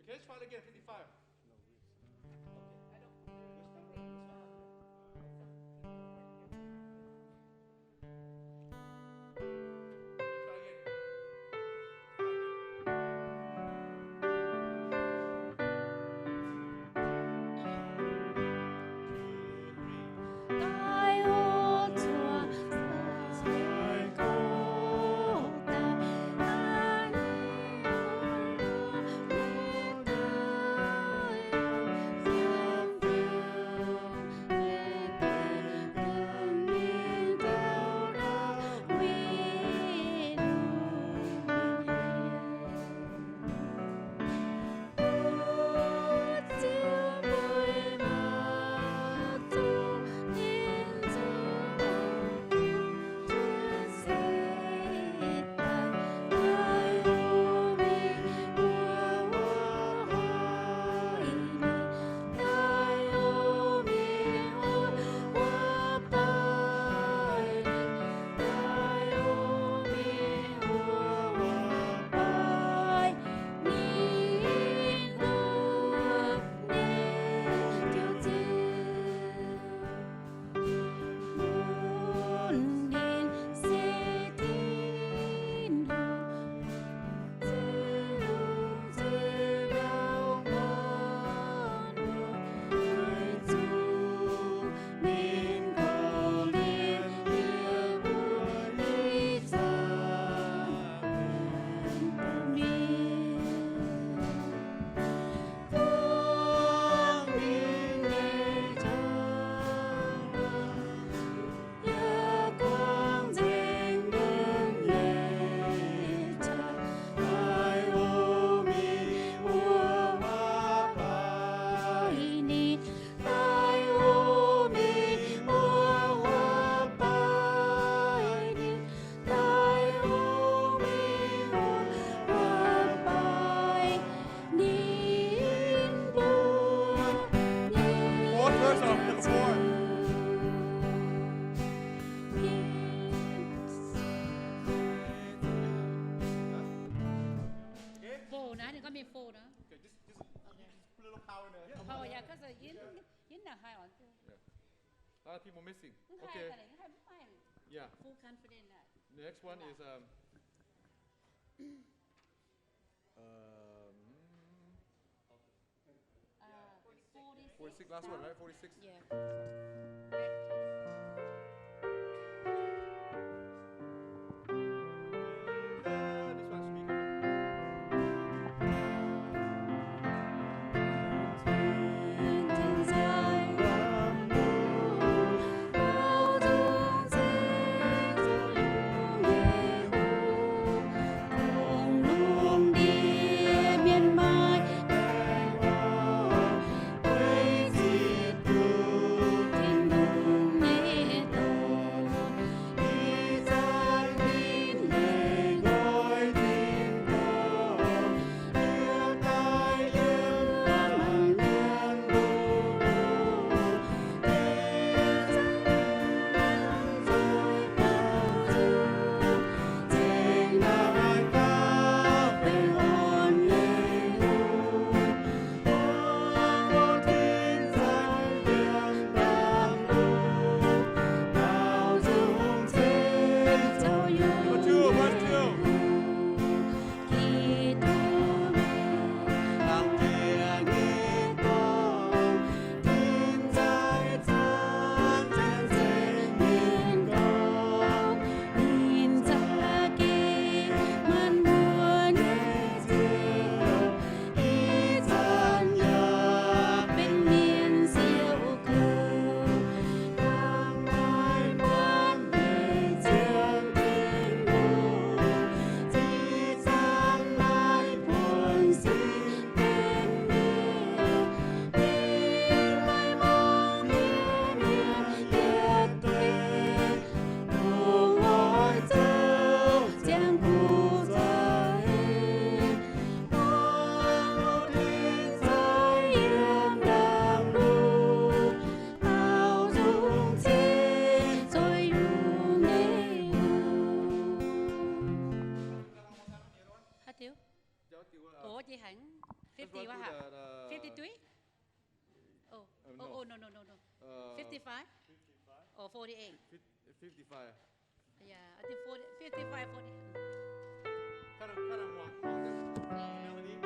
Can you try again, fifty-five? Fourth verse of the fourth. Four, nah, you got me four, nah. Okay, just, just, you just put a little power in there. Power, yeah, 'cause, uh, you, you not high on. Yeah. A lot of people missing. Okay. Yeah. Full confident that. The next one is, um, um, uh, forty-six. Forty-six, last one, right? Forty-six. Yeah. fifty-five? Fifty-five? Or forty-eight? Fif-, fifty-five. Yeah, I think forty, fifty-five, forty. Kind of, kind of more, more the melody.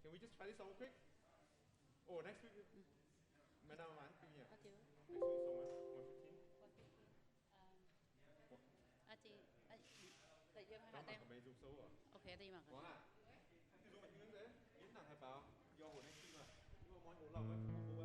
Can we just try this song real quick? Oh, next week. Maiv nangh mangc duqv nyei. Next week song one fifteen.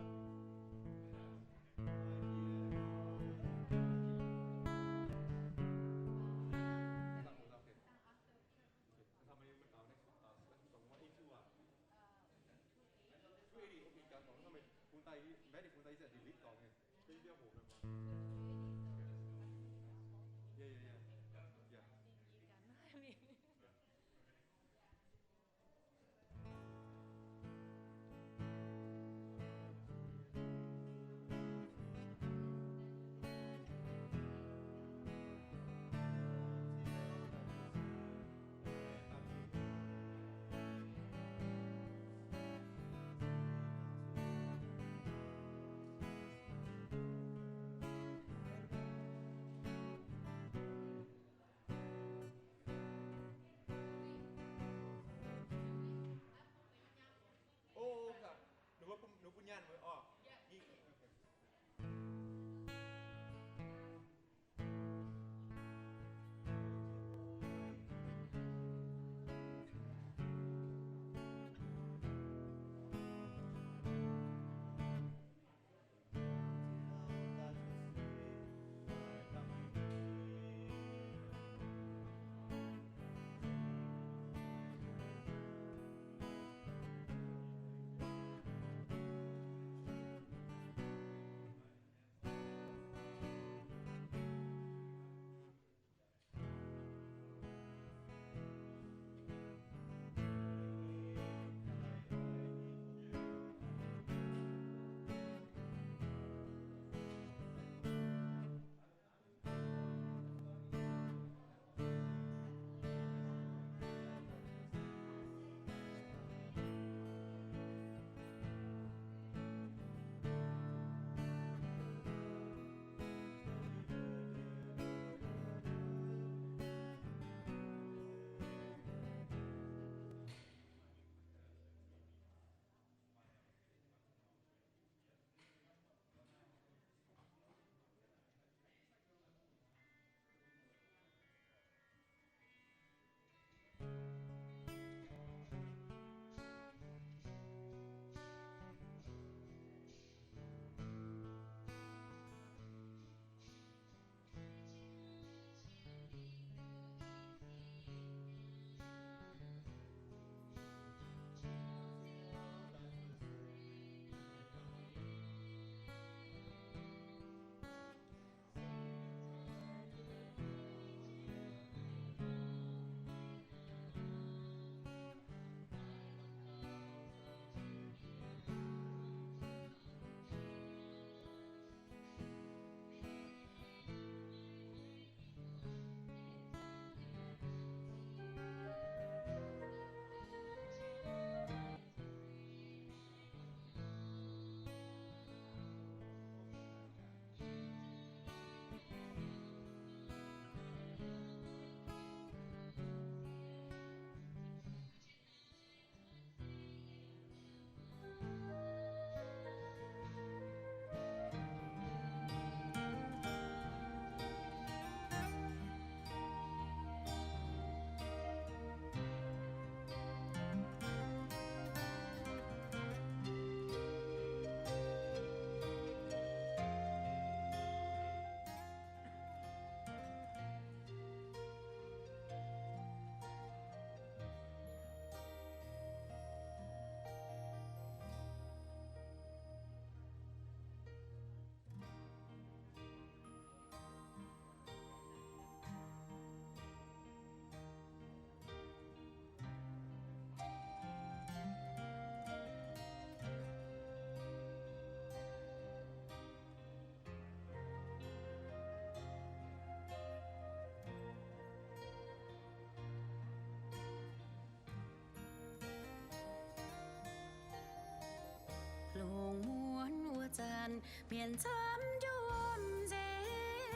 Mienh camv njuov nzengc,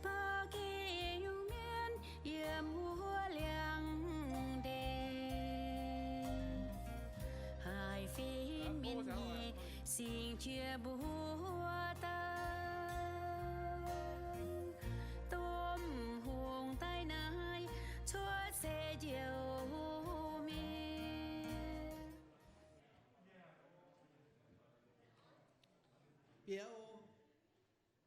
ba'gi nyungc mienh yiem wuov liangx-ndeic. Haiz fin mienh nyei singx qiex mbuo daaih, domh hungh daaih naaiv cuotv seix njoux mienh. Bieqc oc.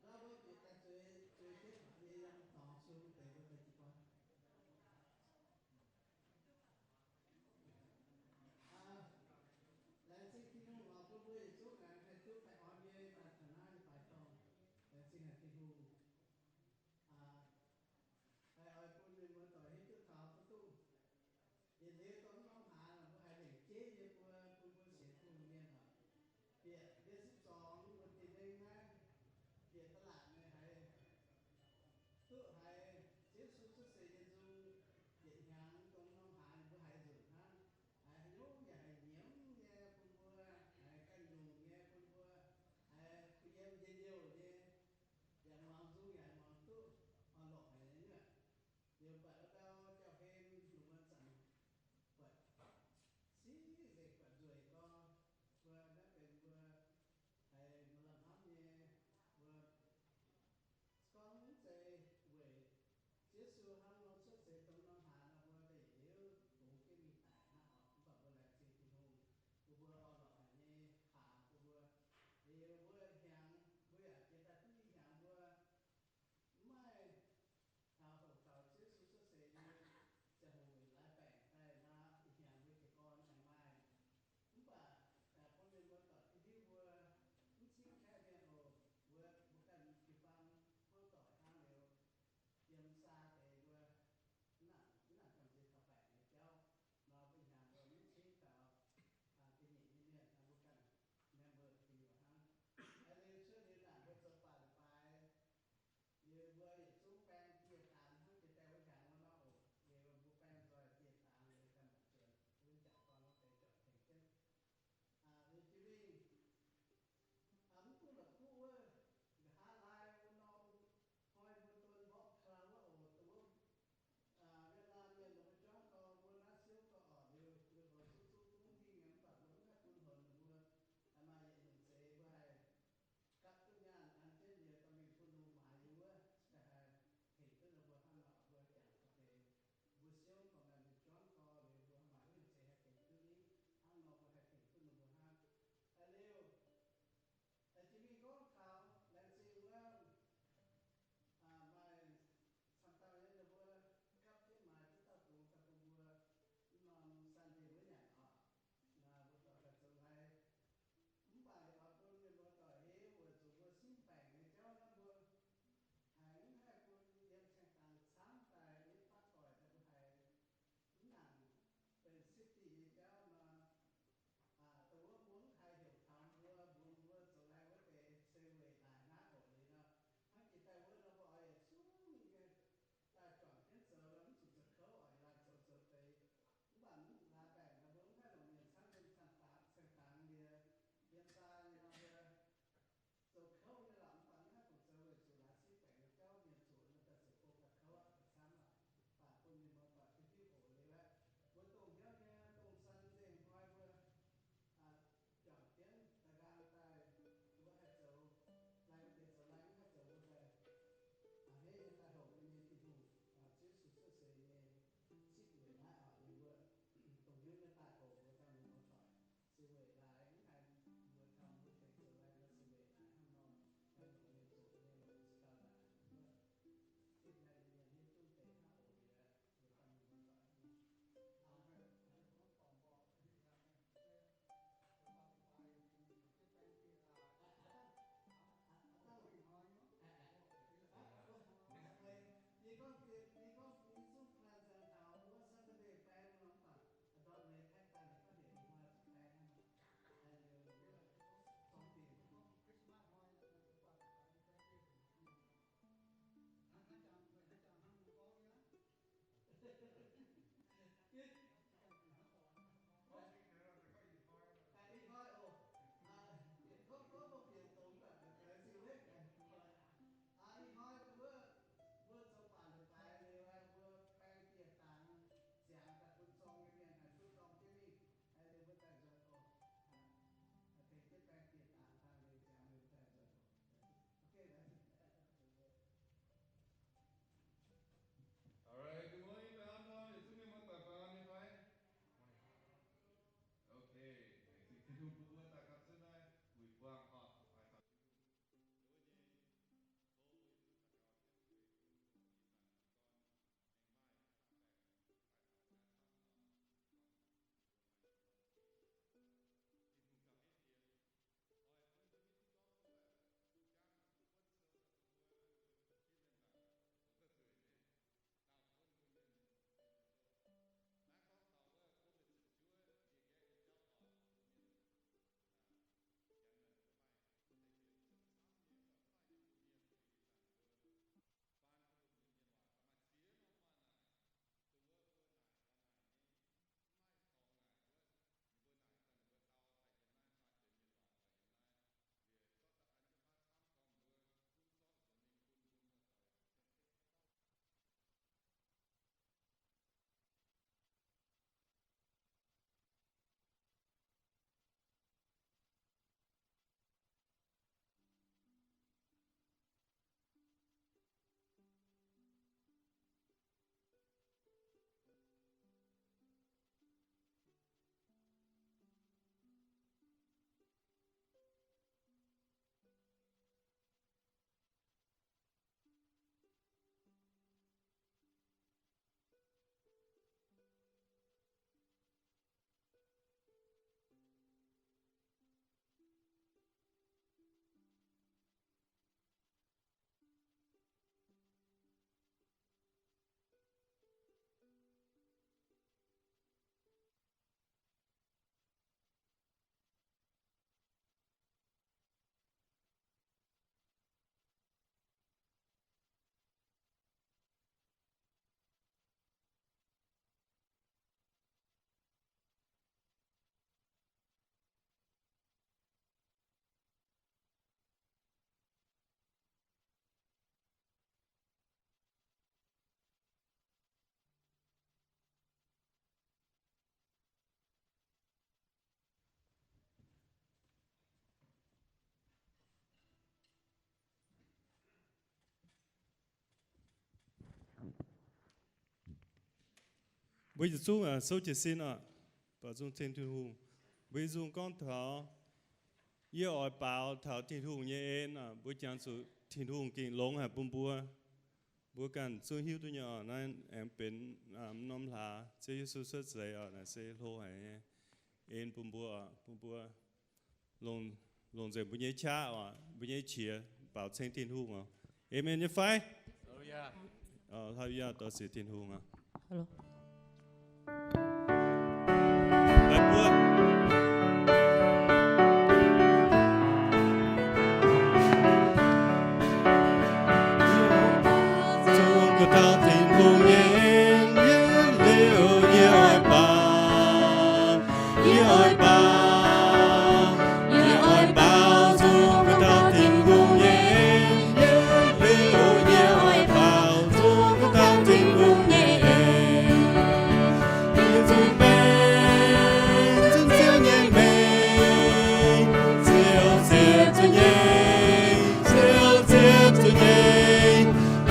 Naaiv mbuo bieqc daaih zueiz, zueiz jienv nyei yiem dorngx sun deix mbuo daaih jiu-baang. Laengz zingh Tin-Hungh oc, bun mbuo yietc zungv aengx haih duqv baengh orn nyei daaih taux naaiv nyei baaic dorngh. Laengz zingh haic Tin-Hungh. Haih oix bun mienh muoz-doic hiuv duqv taux duqv duqv. Yietc liuz dongh norm hlaax mbuo haiz lengc jeiv nyei mbuo, bun mbuo sienx Tin-Hungh mienh oc. Bieqc yie sipv zorngx mbuo dinh lengh naaiv, bieqc da'laatc meih haiz duqv haiz Yesu cuotv seix nyei nzung, bieqc hnyangx dongh norm hlaax mbuo haiz nzunc hnangv. Haiz haaix nyungc yaac haiz nyiemz nyei bun mbuo, haiz ganh nyungc nyei bun mbuo, haiz kuh yiem njien-youh nyei, yaac muangx Mbuo yietc zungv souv jiez sin oc, baaux nzung ceng Tin-Hungh. Mbuo yietc zungv gorngv taux, yie oix baaux taux Tin-Hungh nyei en oc. Mbuo jangx zuqc Tin-Hungh gengh longx haic bun mbuo. Mbuo ganh zungv hiuv duqv nyei oc. Naaiv aengx benx norm hlaax Ziouv Yesu cuotv seix oc. Naaiv se hlo haic nyei en bun mbuo oc. Bun mbuo longc nzengc mbuo nyei qaqv oc, mbuo nyei qiex baaux ceng Tin-Hungh oc. Aamen nyei fai? Hlauv yaac dorh sienx Tin-Hungh oc. Zungv gauh taux Tin-Hungh nyei en, yie liuz yie oix baaux, yie oix baaux, yie oix baaux zungv gauh taux Tin-Hungh nyei en, yie liuz yie oix baaux zungv gauh taux Tin-Hungh nyei en. Yie zuiz-baeng zunv Ziouv nyei mengh, Ziouv ziepc zuoqv nyei, Ziouv ziepc zuoqv nyei.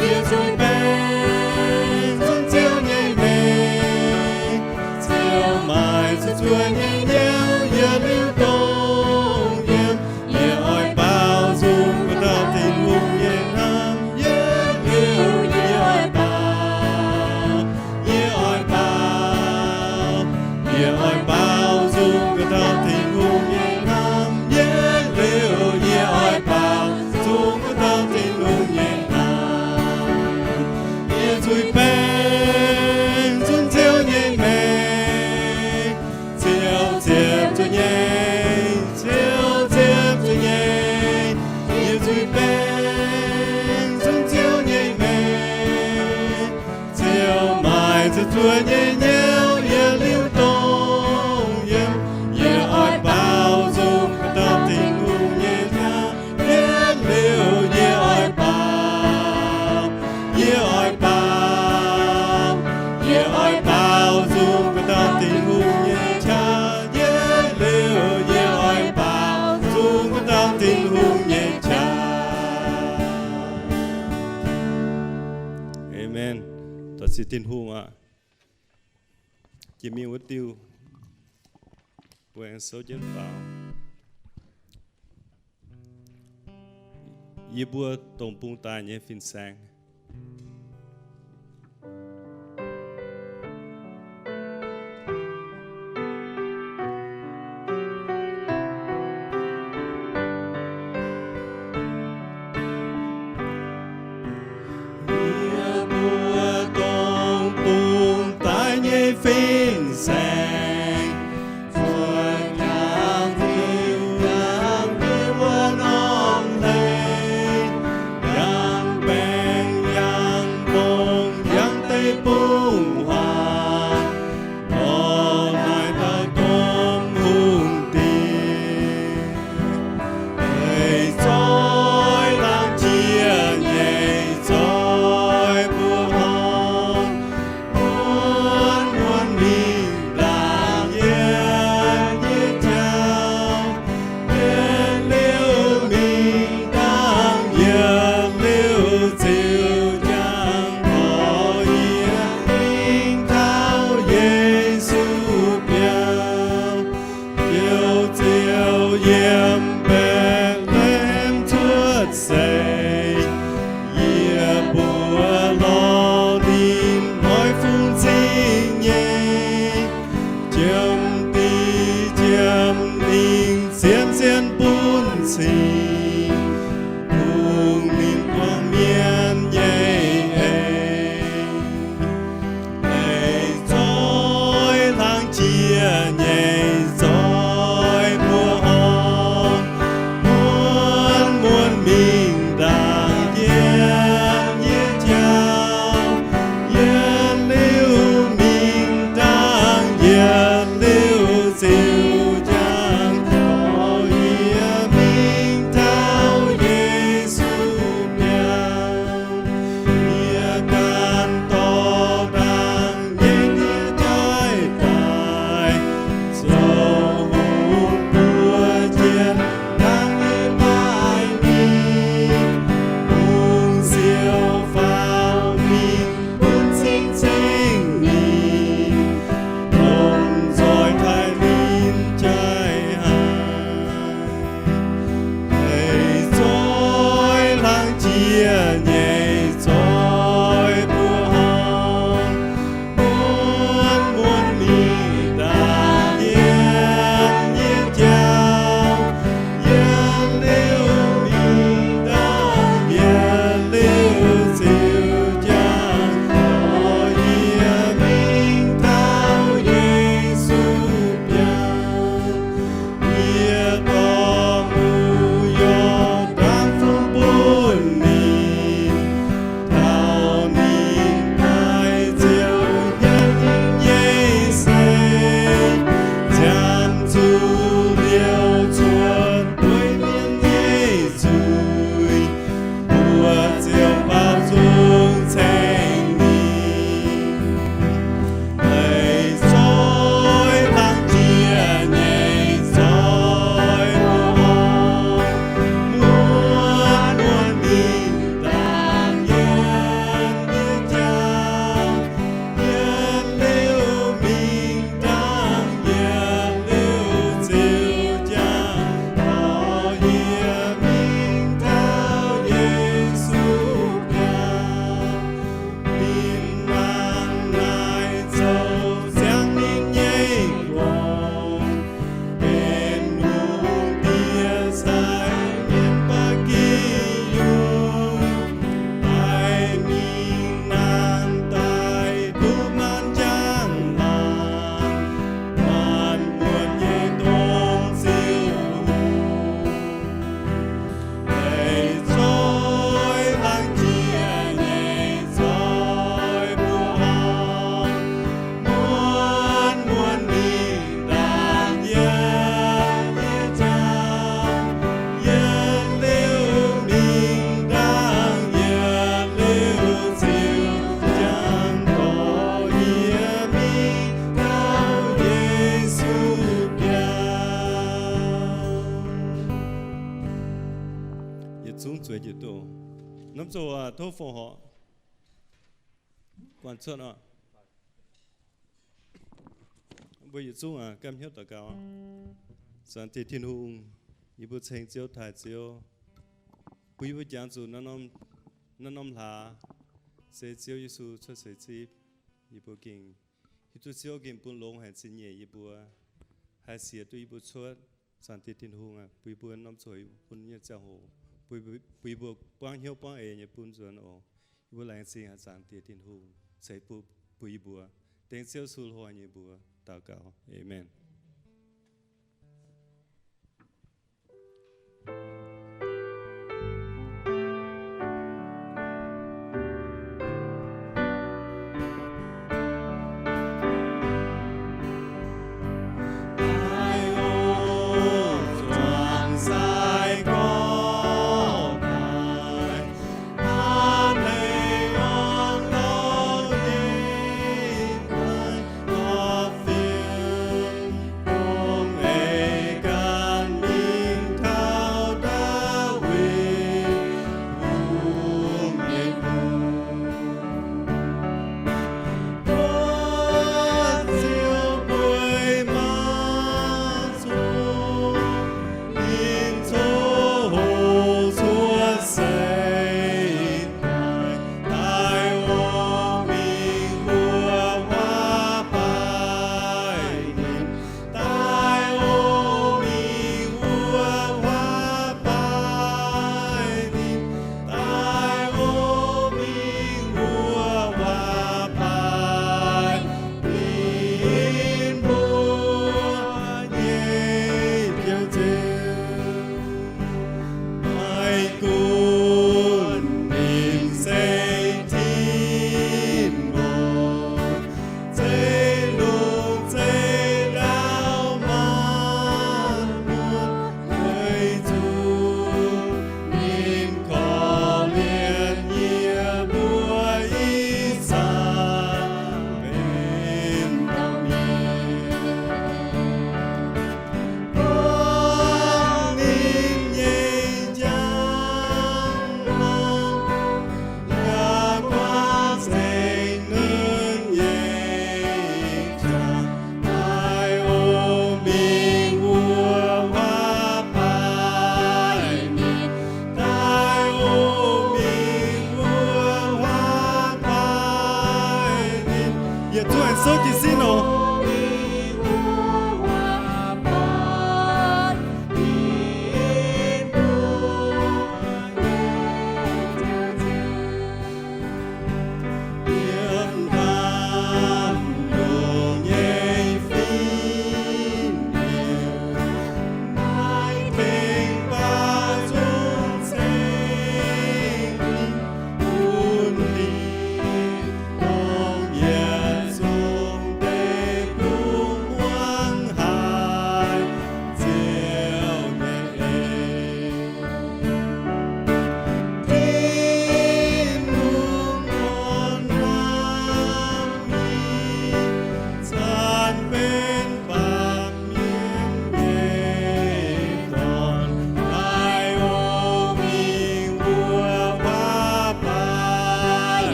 Yie zuiz-baeng zunv Ziouv nyei mengh, Ziouv maaih zuqc zuoqv nyei hnyouv yietc liuz dongh yiem. Yie oix baaux zungv gauh taux Tin-Hungh nyei hnamv, yie liuz yie oix baaux, yie oix baaux, yie oix baaux zungv gauh taux Tin-Hungh nyei hnamv, yie liuz yie oix baaux zungv gauh taux Tin-Hungh nyei hnamv. Yie zuiz-baeng zunv Ziouv nyei mengh, Ziouv ziepc zuoqv nyei, Ziouv ziepc zuoqv nyei. Yie zuiz-baeng zunv Ziouv nyei mengh, Ziouv maaih zuqc zuoqv nyei hnyouv yietc liuz dongh yiem. Yie oix baaux zungv gauh taux Tin-Hungh nyei hnamv, yie liuz yie oix baaux, yie oix baaux, yie oix baaux zungv gauh taux Tin-Hungh nyei qaqv, yie liuz yie oix baaux zungv gauh taux Tin-Hungh nyei qaqv. Aamen. Dorh sienx Tin-Hungh aqv. Jiex mingh wuov diuh, mbuo aengx souv jienv faaux. Yie mbuo dongh bungx daaih nyei fin-saeng. Yie mbuo dongh bungx daaih nyei fin-saeng, zuov jangx diuh jangx diuh wuov norm hleix, yangh baengc yangh mbong yangh deic-bung-huaang, lorz naaic dauh Tin-Hungh diex. Eix zoih laangz jiex nyei zoih mbuo horngh, muonz muonz mingh ndaangc yietc nyei jauv, yietc liuz mingh ndaangc yietc liuz ziouc jangx korv yie mingh taux Yesu biauv. Ziouv, Ziouv yiem Mbetc^le^hem cuotv seix, yie mbuo lorz ninh hnoi fungx zingh nyei, jiem diqv jiem mingh sienx sienx bun cing, bun ninh buangh mienh nyei eix. Eix zoih laangz jiex nyei zoih mbuo horngh, muonz muonz mingh ndaangc yietc nyei jauv, yietc liuz mingh ndaangc yietc liuz ziouc jangx korv yie mingh Zungv zueiz jiex duqv. Norm zoh tov fongc horc. Guanh cuotv oc. Mbuo yietc zungv aac, gamh hnyouv daux gaux. Zaangc Diex Tin-Hungh, yie mbuo ceng Ziouv, taaih Ziouv, bun yie mbuo jangx zuqc naaiv norm hlaax se Ziouv Yesu cuotv seix zipv. Yie mbuo gengh hiuv duqv Ziouv gengh bun longx haic, zingh nyeic yie mbuo, haih siec duqv yie mbuo cuotv. Zaangc Diex Tin-Hungh aac, bun yie mbuo norm zueiz bun nyei ziangh hoc, bun yie mbuo buangv hnyouv buangv eix nyei bun nzuonx oc. Yie mbuo laengz zingh haic Zaangc Diex Tin-Hungh ceix fuqv bun yie mbuo. Dengv Ziouv Yesu hlo nyei mbuox daux gaux. Aamen.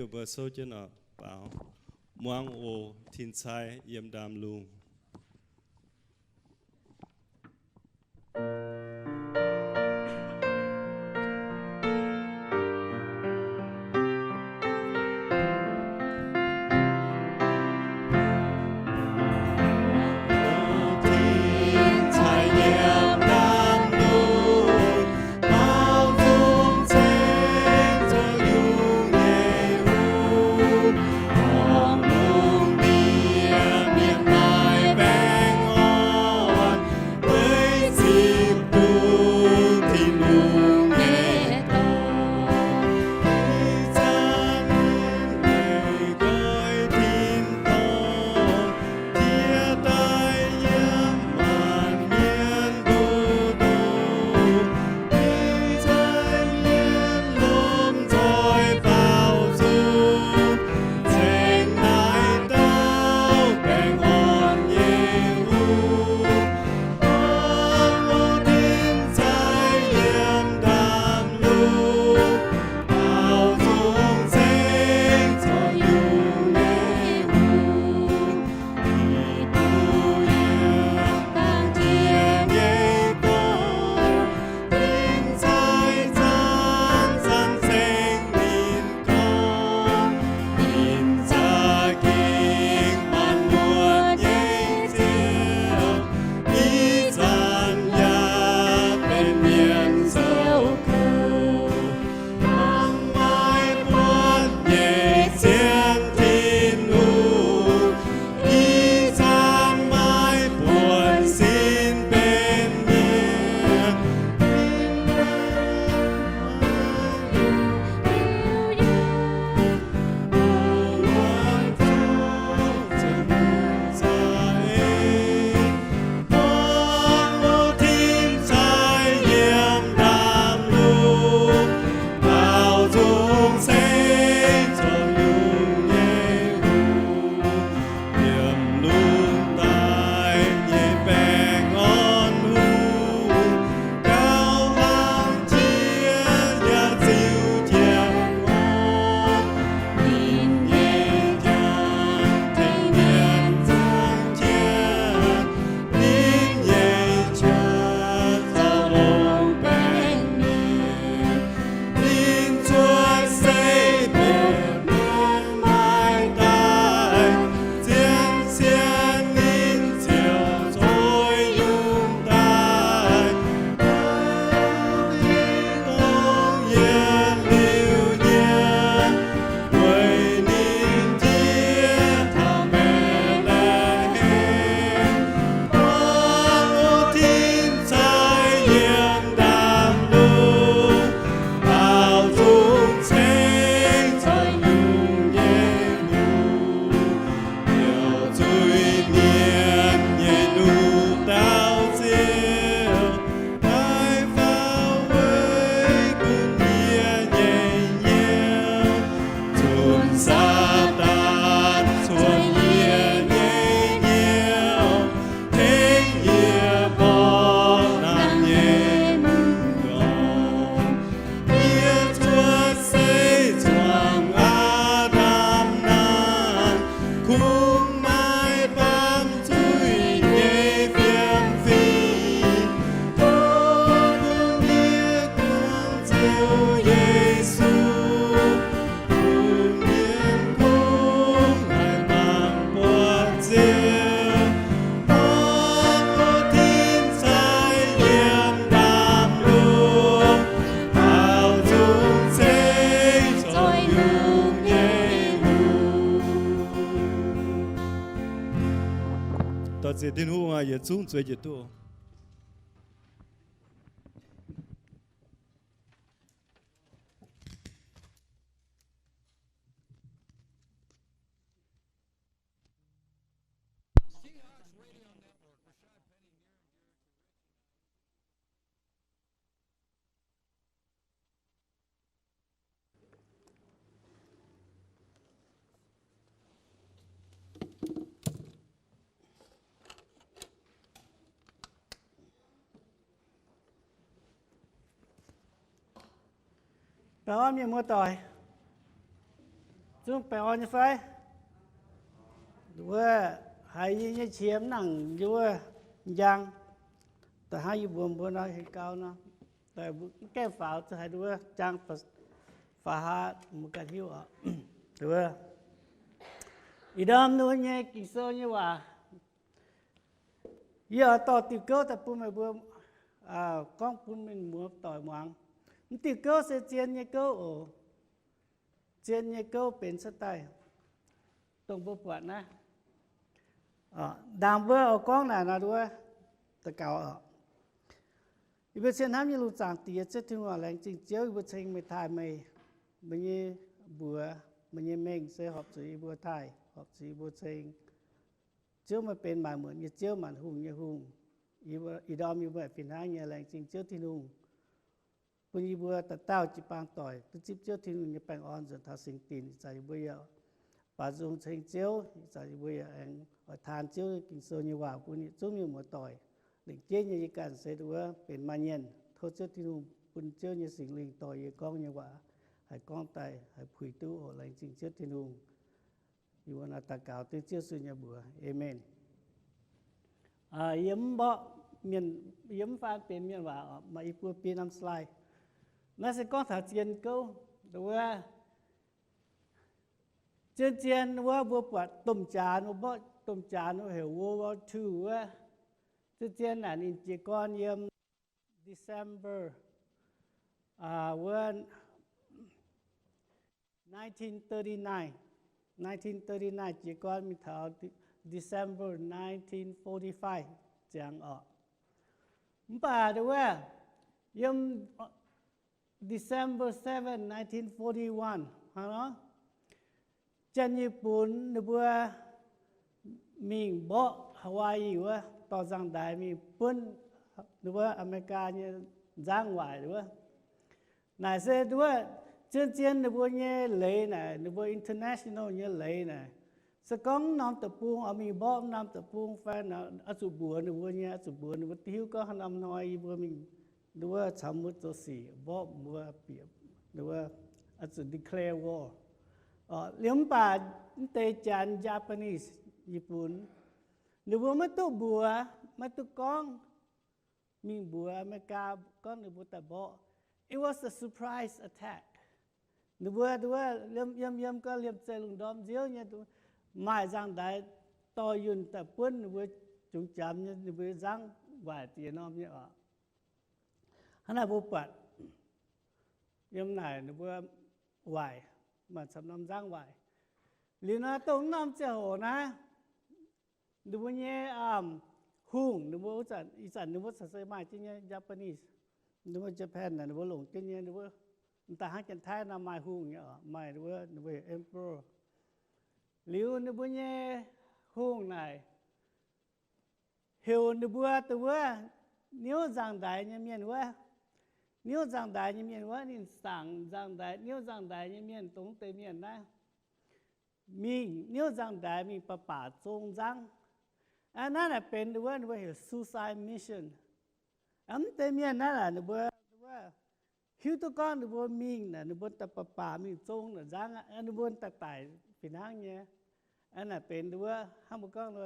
Mbuo souv jienv oc, baaux Muangx Oc Tin-Cai Yiem Ndaamv-Lungh. Dorh ziec Tin-Hungh aac, yietc zungv zueiz jiex duqv. Baengh orn mienh muoz-doic. Zungv baengh orn nyei fai? Wuov, haiz yie nyei qiex mv nangc yie wuov njang, da'hnangv yie mbuox mbuo nor, heuc gau nor, mv gaengh faaux, zuqc haiz wuov njang faaux haaix mbuo ganh hiuv oc. Wuov, ih ndorm wuov nyei Ging-Sou nyei waac, yie oix dorh diuh gouv daaih bun meih mbuo, gorngv bun mienh muoz doic muangx. Mv diuh gouv se zien nyei gouv oc. Zien nyei gouv benx cuotv daaih, dongh mbuo buatc naaiv. Ndaangc mbuo oix gorngv naaic nor, wuov, daux gaux oc. Yie mbuo cien hnamv nyei lungh zaangc Diex, Ziouv Tin-Hungh, laengz zingh Ziouv yie mbuo ceng meih taaih meih, meih nyei mbuox, meih nyei mengh se horpc zuqc yie mbuo taaih, horpc zuqc yie mbuo ceng. Ziouv, meih benx maanc muotc nyei Ziouv, maanc hungh nyei Hungh. Ih ndorm yie mbuo fih hnangv nyei laengz zingh Ziouv Tin-Hungh bun yie mbuo dauh dauh jiu-baang doic duqv zipv Ziouv Tin-Hungh nyei baengh orn nzuonx taux singx dinc. Ih zanc yie mbuo yaac baaux nzung ceng Ziouv. Ih zanc yie mbuo yaac aengx oix taan Ziouv Ging-Sou nyei waac bun yietc zungv mienh muoz doic. Lengc jeiv nyei yie ganh se wuov benx maaih nyienh. Tov Ziouv Tin-Hungh bun Ziouv nyei Singx Lingh dorh yie gorngv nyei waac haih gorngv daaih haih puix duqv oc. Laengz zingh Ziouv Tin-Hungh. Yie mbuo naaiv daux gaux dengv Ziouv Yesu nyei mbuox. Aamen. Yie mv mborqv mienh, yie mv faan benx mienh waac, maaih i buo biei norm slide. Naaiv se gorngv taux zien gouv, wuov, zien-zien wuov mbuo buatc domh jaax, mbuo mborqv domh jaax wuov heuc World War Two wuov. Zien-zien naaic ninh jiez gorn yiem December, wuov, nineteen thirty-nine, nineteen thirty-nine jiez gorn mingh taux December nineteen forty-five ziangx oc. Mv baac wuov, yiem December seven, nineteen forty-one, hnangv nor, Janx-Nyipv-Bunc ninh mbuo mingh mborqv Hawaii wuov, dorh nzangc-ndaix mingh buonv ninh mbuo Aa^me^li^gaa nyei nzangv waaic wuov. Naaic se wuov, zien-zien ninh mbuo nyei leiz naaic, ninh mbuo international nyei leiz naaic, se gorngv mv norm deic-bung oix mingh mborqv mv norm deic-bung fai, oix zuqc mbuox ninh mbuo nyei, oix zuqc mbuox ninh mbuo diuh hiuv gorngv haaix norm hnoi yie mbuo mingh, wuov, caux mbuo zoux sic, mborqv mbuo bieqc, wuov, oix zuqc declare war. Liuz mv baac mv deix Janx, Japanese, Nyipv-Bunc, ninh mbuo maiv duqv mbuox, maiv duqv gorngv, mingh mbuox Aa^me^li^gaa gorngv ninh mbuo daaih mborqv. It was a surprise attack. Ninh mbuo, wuov, yiem, yiem, yiem gau liemh zeih lungh ndorm nziouv nyei, maaih nzangc-ndaix dorh yunh daaih buonv ninh mbuo jungx jamx nyei, ninh mbuo nzangv waaic diex norm nyei oc. Hnangv naaic mbuo buatc yiem naaic ninh mbuo waaic, maaih camv norm nzangv waaic. Liuz nor dongh norm ziangh hoc naaiv, ninh mbuo nyei hungh, ninh mbuo, ih zanc ninh mbuo corc se maaih jienv nyei Japanese, ninh mbuo Japan naaic ninh mbuo longc jienv nyei, ninh mbuo m'daaih hnangv Janx-Taiv nor maaih hungh nyei oc, maaih ninh mbuo, ninh mbuo heuc emperor. Liuz ninh mbuo nyei hungh naaic heuc ninh mbuo dongh wuov niouv nzangc-ndaix nyei mienh wuov, niouv nzangc-ndaix nyei mienh wuov, ninh zaangc nzangc-ndaix, niouv nzangc-ndaix nyei mienh dongh deix mienh naaiv, mingh niouv nzangc-ndaix mingh baac baac zong nzangv. Naaiv naaic benx dongh wuov ninh mbuo heuc suicide mission. Mv deix mienh naaiv naaic ninh mbuo, wuov, hiuv duqv gorngv ninh mbuo mingh naaic ninh mbuo daaih baac baac mingh zong naaic nzangv, ninh mbuo daaih daic fih hnangv nyei. Naaic benx dongh wuov hnangv mbuo gorngv,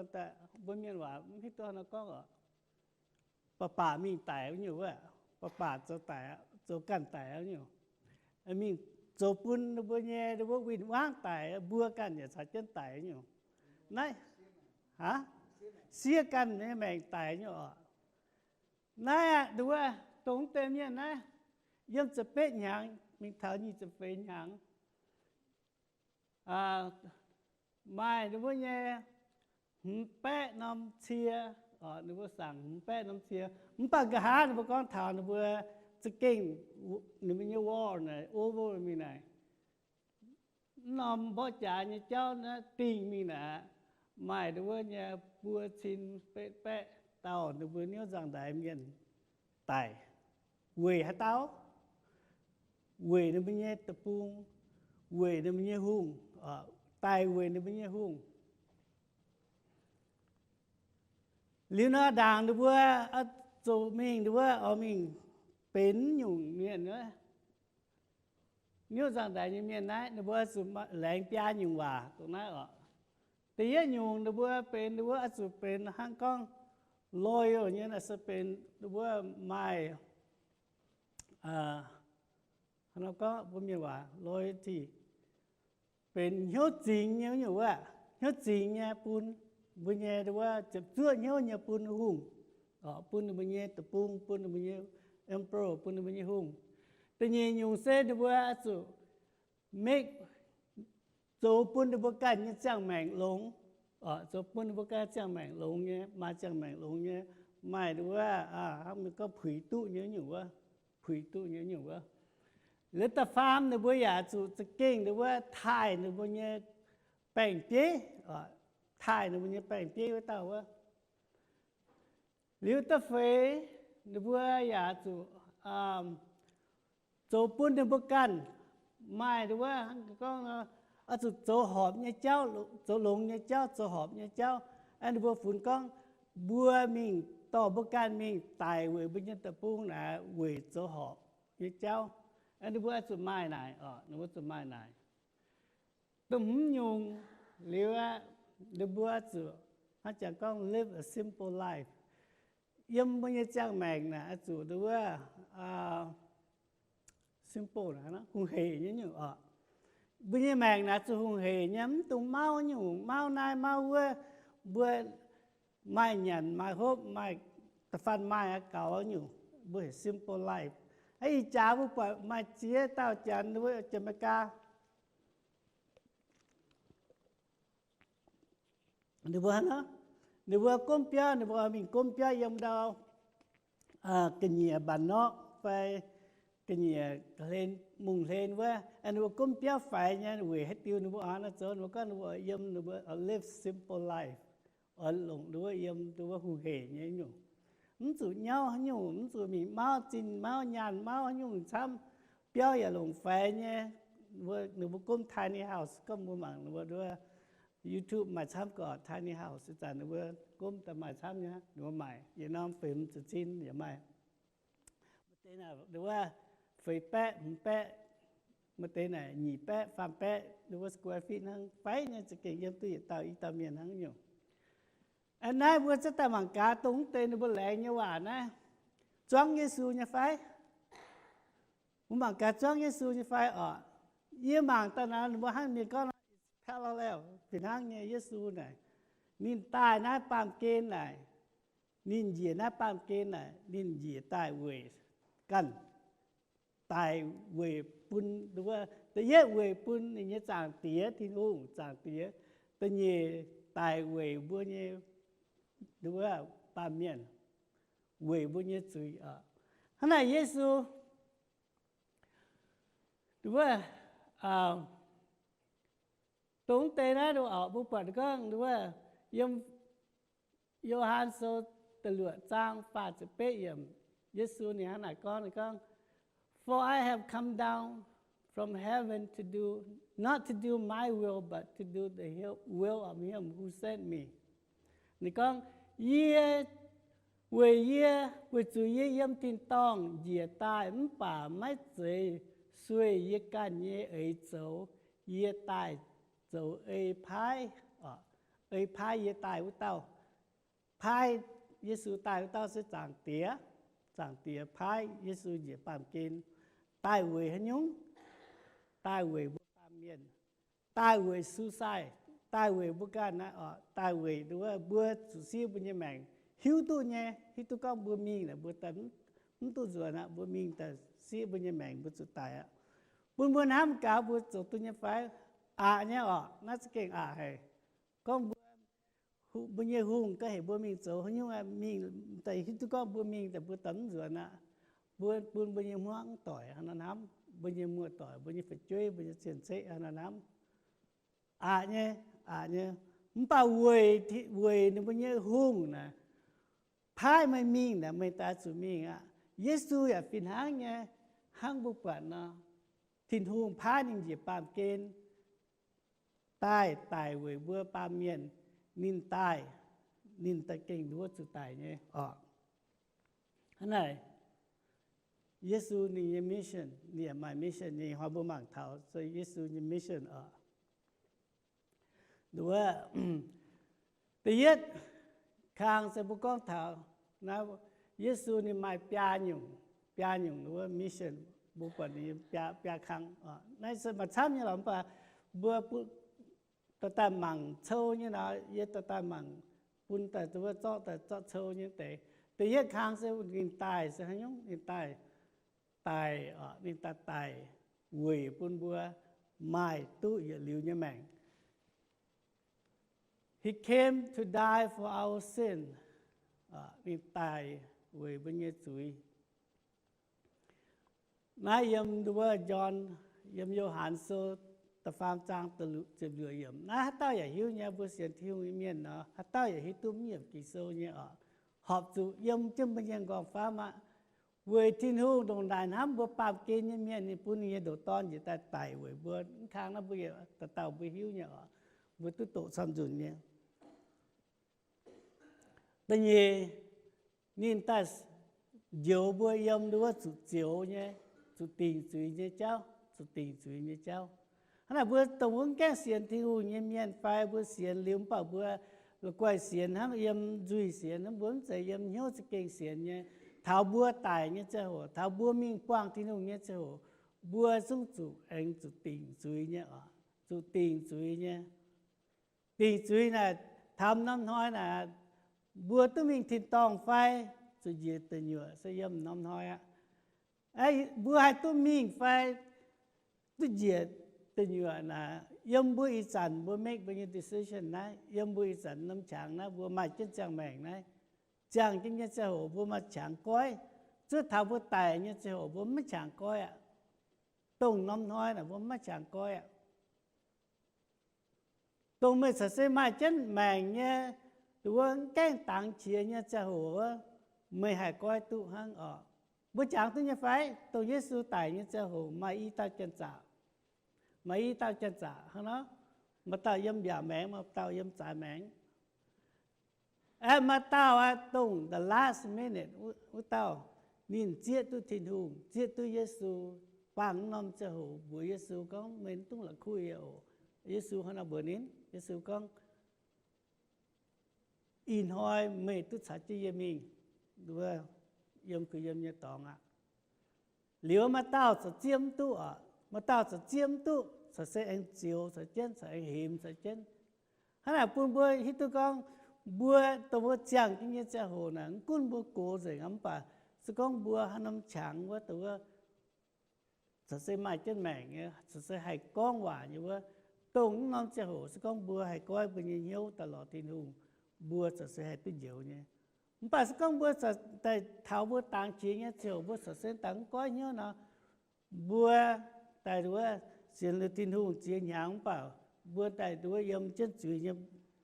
mbuo mienh waac mv hiuv duqv haaix nor gorngv oc. Baac baac mingh daic wuov nyungc wuov, baac baac zoux daic, zoux ganh daic wuov nyungc. Mingh zoux bun ninh mbuo nyei, ninh mbuo win-wangv daic, mbuo ganh yaac caux jienv daic wuov nyungc. Naaiv, aa, siev ganh nyei maengc daic nyei oc. Naaiv aqv, dongh wuov, dongh mv deix mienh naaiv, yiem ziepc betv hnyangx mingh taux nyic ziepc feix hnyangx, maaih ninh mbuo nyei hmz baeqv norm cie, ninh mbuo saangc hmz baeqv norm cie. Mv baac nqa'haav ninh mbuo gorngv taux ninh mbuo za'gengh, ninh mbuo nyei war naaic, over mingh naaic, mv norm mborqv jaax nyei jauv naaiv dingh mingh naaic, maaih ninh mbuo nyei buo cin betv baeqv dauh ninh mbuo niouv nzangc-ndaix mienh daic. Weic haaix dauh? Weic ninh mbuo nyei deic-bung, weic ninh mbuo nyei hungh, daic weic ninh mbuo nyei hungh. Liuz nor ndaangc ninh mbuo zuqc mingh, ninh mbuo oix mingh benx nyungc mienh wuov, Nyungc zaangc ndaix nyei mienh naaiv, ninh mbuo zuqc laengz biaa nyungc waac dongh naaiv oc. Da'yietv nyungc ninh mbuo benx, ninh mbuo oix zuqc benx hnangv gorngv loyal nyei, se benx ninh mbuo maaih, gorngv mbuo mienh waac loyalty, benx hnyouv zingx nyei nyungc wuov, hnyouv zingx nyei bun mbuo nyei, wuov ziepc zuoqv hnyouv nyei bun hungh, bun ninh mbuo nyei deic-bung, bun ninh mbuo nyei emperor, bun ninh mbuo nyei hungh. Da'nyeic nyungc se ninh mbuo zuqc make, zoux bun ninh mbuo ganh nyei ziangh maengc longx, zoux bun ninh mbuo ganh ziangh maengc longx nyei, maaih ziangh maengc longx nyei, maaih wuov, hnangv mienh gorngv puix duqv nyei nyungc wuov, puix duqv nyei nyungc wuov. Liuz da'faam ninh mbuo yaac zuqc za'gengh ninh wuov taaih ninh mbuo nyei baeng-bieiv, taaih ninh mbuo nyei baeng-bieiv wuov dauh wuov. Liuz da'feix ninh mbuo yaac zuqc zoux bun ninh mbuo ganh maaih wuov, gorngv oix zuqc zoux horpc nyei jauv, zoux longx nyei jauv, zoux horpc nyei jauv. Ninh mbuo funx gorngv mbuo mingh, dorh mbuo ganh mingh daic weic mbuo nyei deic-bung naaic weic zoux horpc nyei jauv. Ninh mbuo zuqc maaih naaic, ninh mbuo zuqc maaih naaic. Da'hmz nyungc liuz aqv, ninh mbuo zuqc hnangv jangx gorngv live a simple life. Yiem mbuo nyei ziangh maengc naaic zuqc wuov simple, hungh hec nyei nyungc oc. Mbuo nyei maengc naaic zuqc hungh hec nyei, mv dungx mauv nyungc, mauv naaiv mauv wuov. Mbuo maaih nyanc maaih hopv, maaih da'faanh maaih aqv gaux nyungc, mbuo hec simple life. Ih jaax mbuo buatc maaih ziex dauh Janx, Janx-Meigaa, ninh mbuo, ninh mbuo gomv biauv, ninh mbuo mingh gomv biauv yiem ndau ga'nyiec mbaanc norqv fai ga'nyiec mungh hlen wuov. Ninh mbuo gomv biauv faix nyei weic haaix diuc ninh mbuo oix naaiv zoux, ninh mbuo gorngv ninh mbuo yiem, ninh mbuo live simple life, oix longc ninh mbuo yiem wuov hungh hec nyei nyungc. Mv zuqc nyauv haaix nyungc, mv zuqc mingh mauv zinh mauv nyaanh mauv haaix nyungc camv. Biauv yaac longc faix nyei. Ninh mbuo gomv tiny house, gorngv mbuo mangc ninh mbuo wuov YouTube maaih camv gorqv tiny house, ih zanc ninh mbuo gomv daaih maaih camv nyei, ninh mbuo maaic yietc norm feix ziepc cin yaac maaih. Maaih deix naaic wuov feix baeqv, hmz baeqv, maaih deix naaic nyic baeqv, faam baeqv, ninh mbuo square feet hnangv, faix nyei, za'gengh yiem duqv yietc dauh i dauh mienh hnangv nyungc. Naaiv mbuo za'gengh daaih mangc gaax dongh mv deix ninh mbuo laengz nyei waac naaiv zuangv Yesu nyei fai? Mbuo mangc gaax zuangv Yesu nyei fai oc. Yie mangc daaih naaic ninh mbuo hnangv mienh gorngv parallel fih hnangv nyei. Yesu naaic, ninh daaih naaiv baamh gen naaic, ninh njiec naaiv baamh gen naaic, ninh njiec daaih weic ganh, daaih weic bun, da'yietv weic bun ninh nyei Zaangc Diex, Tin-Hungh Zaangc Diex. Da'nyeic daaih weic mbuo nyei, wuov, baamh mienh, weic mbuo nyei zuiz oc. Hnangv naaic Yesu, wuov, dongh deix naaiv oc, mbuo buatc gorngv wuov, yiem Yo^han Sou da'luoqc zaang faah ziepc betv yiemc, Yesu ninh hnangv naaic gorngv, ninh gorngv, For I have come down from heaven to do, not to do my will, but to do the will of him who sent me. Ninh gorngv, yie, weic yie, weic zuqc yie yiem tin-dorngh njiec daaih mv baac maiv zeiz sueih yie ganh nyei eix zoux. Yie daaih zoux ei paaiv, ei paaiv yie daaih wuov dauh. Paaiv Yesu daaih wuov dauh se Zaangc Diex. Zaangc Diex paaiv Yesu njiec baamh gen daaih weic haaix nyungc? Daaih weic mbuo baamh mienh, daaih weic suicide, daaih weic mbuo ganh naaiv oc, daaih weic wuov mbuo zuqc siev mbuo nyei maengc. Hiuv duqv nyei, hiuv duqv gorngv mbuo mingh naaic mbuo daaih mv duqv nzuonx aqv, mbuo mingh daaih siev mbuo nyei maengc, mbuo zuqc daic aqv. Bun mbuo hnamv gaax mbuo zoux duqv nyei fai? Aqc nyei oc, naaiv za'gengh aqc haic. Gorngv mbuo, mbuo nyei hungh ga'heuc mbuo mingh zoux haaix nyungc, mingh daaih hiuv duqv gorngv mbuo mingh daaih mbuo daaih mv nzuonx aqv. Mbuo bun mbuo nyei hmuangv doic hnangv naaiv hnamv, mbuo nyei muoz-doic, mbuo nyei fu'jueiv, mbuo nyei cien-ceqv hnangv naaiv hnamv. Aqc nyei, aqc nyei. Mv baac weic, weic ninh mbuo nyei hungh naaic paaiv meih mingh naaic, meih daaih zuqc mingh aqv. Yesu yaac fih hnangv nyei, hnangv mbuo buatc nor, Tin-Hungh paaiv ninh njiec baamh gen daaih, daic weic mbuo baamh mienh. Ninh daaih, ninh daaih gengh nduov zuqc daic nyei oc. Hnangv naaic, Yesu ninh nyei mission, ninh yaac maaih mission nyei hnoi mbuo mangc taux se Yesu nyei mission oc. Wuov, da'yietv kang se mbuo gorngv taux naaiv, Yesu ninh maaih biaa nyungc, biaa nyungc wuov mission, mbuo buatc ninh biaa, biaa kang. Naaiv se maaih camv nyei lorqc, mv baac mbuo daaih daaih mangc cou nyei nor, yie daaih daaih mangc bun daaih wuov zorqv daaih zorqv cou nyei deix. Da'yietv kang se ninh daaih se haaix nyungc, ninh daaih, daaih, ninh daaih daic weic bun mbuo maaih duqv yietc liuz nyei maengc. He came to die for our sin. Ninh daic weic mbuo nyei zuiz. Naaiv yiem nduov John, yiem Yo^han Sou da'faam zaang ziepc luoqc yiemc. Naaiv haaix dauh yaac hiuv nyei, mbuo sienx Tin-Hungh nyei mienh nor, haaix dauh yaac hiuv duqv mv yiemc Ging-Sou nyei oc. Horpc zuqc yiem jienv mbuo nyei nqorngv-famv aqv. Weic Tin-Hungh ndongc naaic hnamv mbuo baamh gen nyei mienh, ninh bun ninh nyei ndoqc Dorn njiec daaih daic weic mbuo. Mv kang naaiv mbuo yietc dauh dauh mbuo hiuv nyei oc. Mbuo duqv doqc camv nzunc nyei. Da'nyeic, ninh daaih njoux mbuo yiem nduov zuqc zioux nyei, zuqc dingc zuiz nyei jauv, zuqc dingc zuiz nyei jauv. Hnangv naaic mbuo dongh wuov mv gaengh sienx Tin-Hungh nyei mienh fai mbuo sienx liuz mv baac mbuo la'guaih sienx hnangv yiem nzuih sienx, mbuo mv zeiz yiem hnyouv za'gengh sienx nyei. Taux mbuo daic nyei ziangh hoc, taux mbuo mingh buangh Tin-Hungh nyei ziangh hoc, mbuo zungv zuqc aengx zuqc dingc zuiz nyei oc, zuqc dingc zuiz nyei. Dingc zuiz naaic, taux norm hnoi naaic, mbuo duqv mingh tin-dorngh fai zuqc njiec deic nyuoqc se yiem norm hnoi aqv. Mbuo haih duqv mingh fai duqv njiec deic nyuoqc naaic, yiem mbuo ih zanc mbuo make mbuo nyei decision naaiv, yiem mbuo ih zanc norm qangx naaiv mbuo maaih jienv ziangh maengc naaiv. Ziangh jienv nyei ziangh hoc mbuo maaih qangx goiv. Zuov taux mbuo daic nyei ziangh hoc mbuo maiv qangx goiv aqv. Dongh norm hnoi naaic mbuo maiv qangx goiv aqv. Dongh meih caux se maaih jienv maengc nyei, wuov mv gaengh dangx qiex nyei ziangh hoc wuov, meih haih goiv duqv hnangv oc. Mbuo jangx duqv nyei fai? Dongh Yesu daic nyei ziangh hoc maaih i dauh janx-zaqc, maaih i dauh janx-zaqc hnangv nor, maaih dauh yiem mbiaauc maengx, maaih dauh yiem zaaix maengx. Aeqv, maaih dauh aqv, dongh the last minute wuov dauh, ninh zieqv duqv Tin-Hungh, zieqv duqv Yesu, buangh norm ziangh hoc mbuox Yesu gorngv, meih mv dungx la'kuqv yie oc. Yesu hnangv naaiv mbuox ninh, Yesu gorngv, ih hnoi meih duqv caux jienv yie mingh wuov yiem kuh yiem nyei dorngx aqv. Liuz maaih dauh corc zieqv mv duqv oc. Maaih dauh corc zieqv mv duqv, corc se aengx zioux caux jienv, corc aengx hemx caux jienv. Hnangv naaic bun mbuo hiuv duqv gorngv, mbuo dongh mbuo ziangh jienv nyei ziangh hoc naaic, mv gunv mbuo gox nzengc aqv, mv baac se gorngv mbuo haaix norm qangx wuov, dongh wuov corc se maaih jienv maengc nyei, corc se haih gorngv waac nyei wuov, dongh mv norm ziangh hoc se gorngv mbuo haih goiv mbuo nyei hnyouv daaih lorz Tin-Hungh, mbuo corc se haih duqv njoux nyei. Mv baac se gorngv mbuo daaih taux mbuo dangx qiex nyei ziangh hoc mbuo corc se daaih mv goiv hnyouv nor, mbuo daaih wuov sienx liuz Tin-Hungh ziex hnyangx mv baac mbuo daaih wuov yiem jienv zuiz nyei,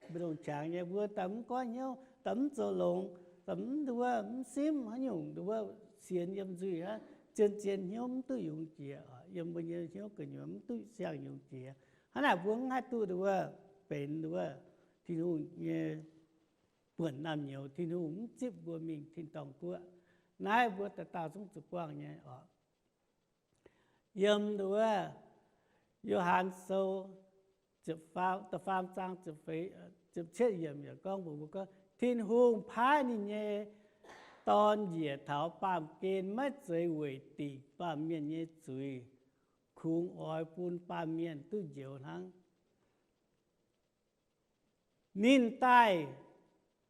mbu'ndongx qangx nyei, mbuo daaih mv goiv hnyouv, daaih mv zoux longx, daaih mv wuov mv simv haaix nyungc wuov, sienx yiem nzuih hnangv, zien-zien hnyouv mv duqv yungz jiex, yiem mbuo nyei hnyouv gu'nyuoz mv duqv siang-yungz jiex. Hnangv naaic mbuo mv haih duqv wuov benx wuov Tin-Hungh nyei buonc naamh nyouz, Tin-Hungh mv zipv mbuo mingh tin-dorngh guoqv. Naaiv mbuo dauh dauh zungv zuqc buangh nyei oc. Yiem wuov Yo^han Sou da'faam zaang ziepc cietv yiemc yaac gorngv mbuox mbuo gorngv, Tin-Hungh paaiv ninh nyei Dorn njiec taux baamh gen maiv zeiz weic dingc baamh mienh nyei zuiz, kungx oix bun baamh mienh duqv njoux hnangv. Ninh daaih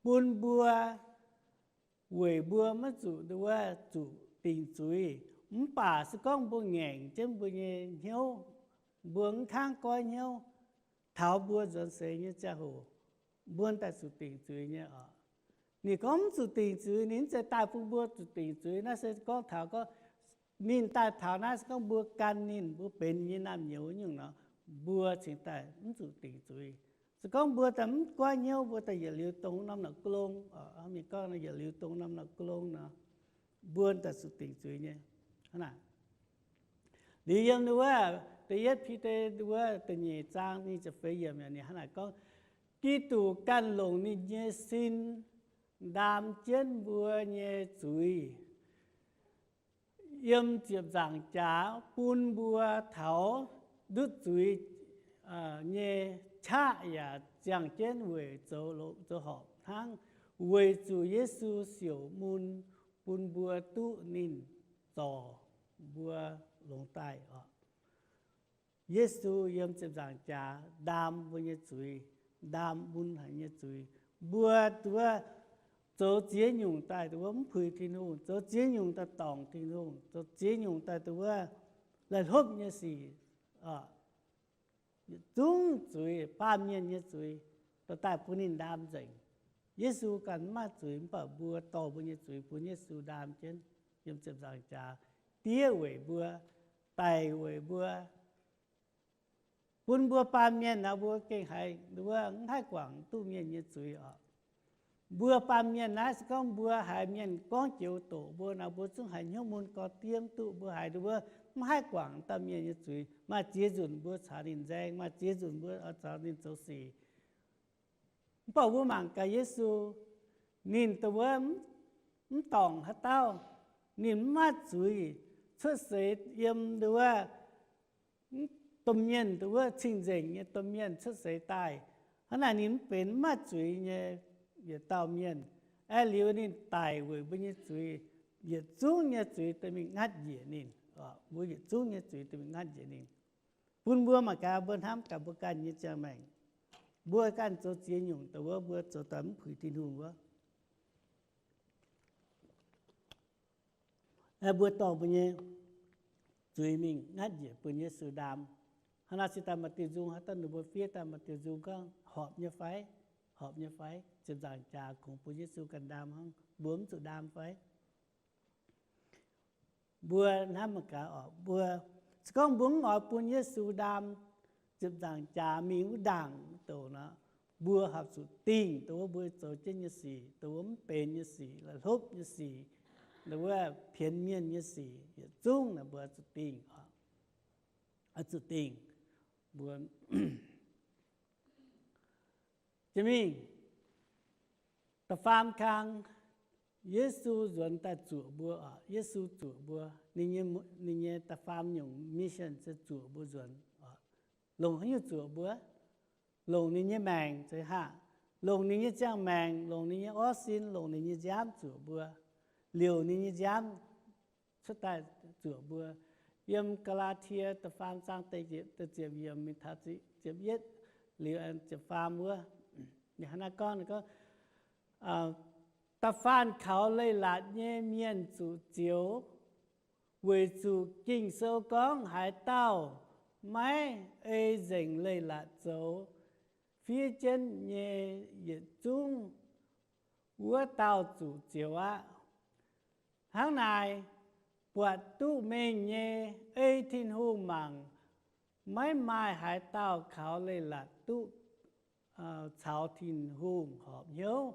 bun mbuo, weic mbuo maiv zuqc wuov zuqc dingc zuiz. Mv baac se gorngv mbuo ngaengc jienv mbuo nyei hnyouv, mbuo mv kangv goiv hnyouv, taux mbuo nzuonx seix nyei ziangh hoc, mbuo daaih zuqc dingc zuiz nyei oc. Ninh gorngv mv zuqc dingc zuiz, ninh mv zeiz daaih bun mbuo zuqc dingc zuiz. Naaiv se gorngv taux gorngv ninh daaih taux naaiv se gorngv mbuo gan ninh, mbuo benx nyei naamh nyouz nyungc nor, mbuo cingx daaih mv zuqc dingc zuiz. Se gorngv mbuo daaih mv goiv hnyouv, mbuo daaih yietc liuz dongh norm norqc gong, mienh gorngv yietc liuz dongh norm norqc gong nor, mbuo daaih zuqc dingc zuiz nyei. Hnangv naaic, liuz yiem wuov da'yietv Bide wuov da'nyeic zaang nyic ziepc feix yiemc yaac ninh hnangv naaic gorngv, Giduc ganh longc ninh nyei sin ndaam jienv mbuo nyei zuiz. yiem ziepc nzaangc jaax bun mbuo taux ndutv zuiz nyei qaqv yaac ziangh jienv weic zoux, zoux horpc hnangv, weic zuqc Yesu siouc mun bun mbuo duqv ninh zorc mbuo longx daaih oc. Yesu yiem ziepc nzaangc jaax ndaam mbuo nyei zuiz, ndaam mun haic nyei zuiz. Mbuo duqv zoux ziex nyungc daaih duqv mv puix Tin-Hungh, zoux ziex nyungc daaih dorngc Tin-Hungh, zoux ziex nyungc daaih duqv wuov laih hlopv nyei sic, yietc zungv zuiz, baamh mienh nyei zuiz, dorh daaih bun ninh ndaam nzengc. Yesu ganh mv maaih zuiz, mv baac mbuo dorh mbuo nyei zuiz bun Yesu ndaam jienv yiem ziepc nzaangc jaax, diev weic mbuo, daic weic mbuo, bun mbuo baamh mienh naaic mbuo gengh haiz wuov mv haih guangc duqv mienh nyei zuiz oc. Mbuo baamh mienh naaiv se gorngv mbuo haiz mienh gorngv joux doqc mbuo naaic, mbuo zungv haiz hnyouv mun gorx diev duqv. Mbuo haiz wuov mv haih guangc dauh mienh nyei zuiz, maaih ziex nzunc mbuo caux ninh nzaeng, maaih ziex nzunc mbuo caux ninh zoux sic. Mv baac mbuo mangc gaax Yesu, ninh dongh wuov mv dorngc haaix dauh, ninh mv maaih zuiz, cuotv seix yiem wuov domh mienh, dongh wuov cing-nzengc nyei domh mienh cuotv seix daaih. Hnangv naaic ninh mv benx mv maaih zuiz nyei yietc dauh mienh. Aeqv, liuz ninh daic weic mbuo nyei zuiz, yietc zungv nyei zuiz dorh mingh ngaatv njiec ninh. Mbuo yietc zungv nyei zuiz dorh mingh ngaatv njiec ninh, bun mbuo mangc gaax mbuo hnamv gaax mbuo ganh nyei ziangh maengc. Mbuo ganh zoux ziex nyungc dongh wuov mbuo zoux daaih mv puix Tin-Hungh wuov, mbuo dorh mbuo nyei zuiz mingh ngaatv njiec bun Yesu ndaam. Hnangv naaic se daaih maaih diuh nzung, haaix dauh ninh mbuo fiev daaih maaih diuh nzung gorngv horpc nyei fai? Horpc nyei fai? Ziepc nzaangc jaax kungx bun Yesu ganh ndaam hnangv, mbuo mv zuqc ndaam fai? Mbuo hnamv mangc gaax oc, mbuo se gorngv mbuo mv oix bun Yesu ndaam ziepc nzaangc jaax mingh wuov ndaangc douc nor, mbuo horpc zuqc dingh dongh wuov mbuo zoux jienv nyei sic, dongh wuov mv benx nyei sic, laih hlopv nyei sic, dongh wuov pienx mienh nyei sic, yietc zungv naaic mbuo zuqc dingh, zuqc dingh. Mbuo jiex mingh da'faam kang, Yesu nzuonx daaih zuoqc mbuo oc. Yesu zuoqc mbuo, ninh nyei, ninh nyei da'faam nyungc mission se zuoqc mbuo nzuonx. Longc haaix nyungc zuoqc mbuo? Longc ninh nyei maengc zeix haac, longc ninh nyei ziangh maengc, longc ninh nyei orv sin, longc ninh nyei nziaamv zuoqc mbuo, liouc ninh nyei nziaamv cuotv daaih zuoqc mbuo. Yiem Gaa^laa^tie da'faam zaang da'ziepc yiemc mingh taux ziepc yietv, liuz ziepc faam wuov, ninh hnangv naaiv gorngv, ninh gorngv, Da'faanh kaux leiz-latc nyei mienh zuqc zioux, weic zuqc Ging-Sou gorngv, Haaix dauh maiv ei nzengc leiz-latc zoux fiev jienv nyei yietc zungv, wuov dauh zuqc zioux aqv. Hnangv naaic, buatc duqv mengh nyei ei Tin-Hungh mangc, maiv maaih haaix dauh kaux leiz-latc duqv caux Tin-Hungh horpc hnyouv,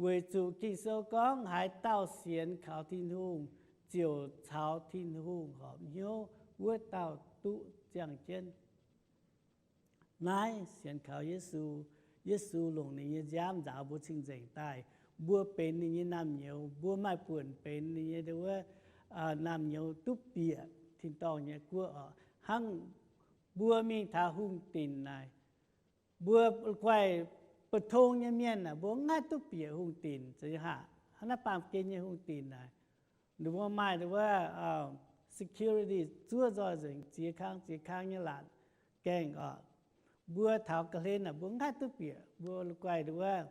weic zuqc Ging-Sou gorngv, Haaix dauh sienx kaux Tin-Hungh, ziouc caux Tin-Hungh horpc hnyouv, wuov dauh duqv ziangh jienv. Naaiv sienx kaux Yesu, Yesu longc ninh nyei nziaamv nzaaux mbuo cing-nzengc daaih, mbuo benx ninh nyei naamh nyouz, mbuo maaih buonc benx ninh nyei wuov naamh nyouz duqv bieqc tin-dorngh nyei guoqv oc. Hnangv mbuo mingh taux hungh dinc naaic, mbuo guaih mbu'tong nyei mienh naaic, mbuo mv haih duqv bieqc hungh dinc, zeiz haac? Hnangv naaiv baamh gen nyei hungh dinc naaic, ninh mbuo maaih wuov security zuov nzoih nzengc, ziex kang ziex kang nyei laatc gaengh oc. Mbuo taux ga'hlen naaic mbuo mv haih duqv bieqc, mbuo guaih wuov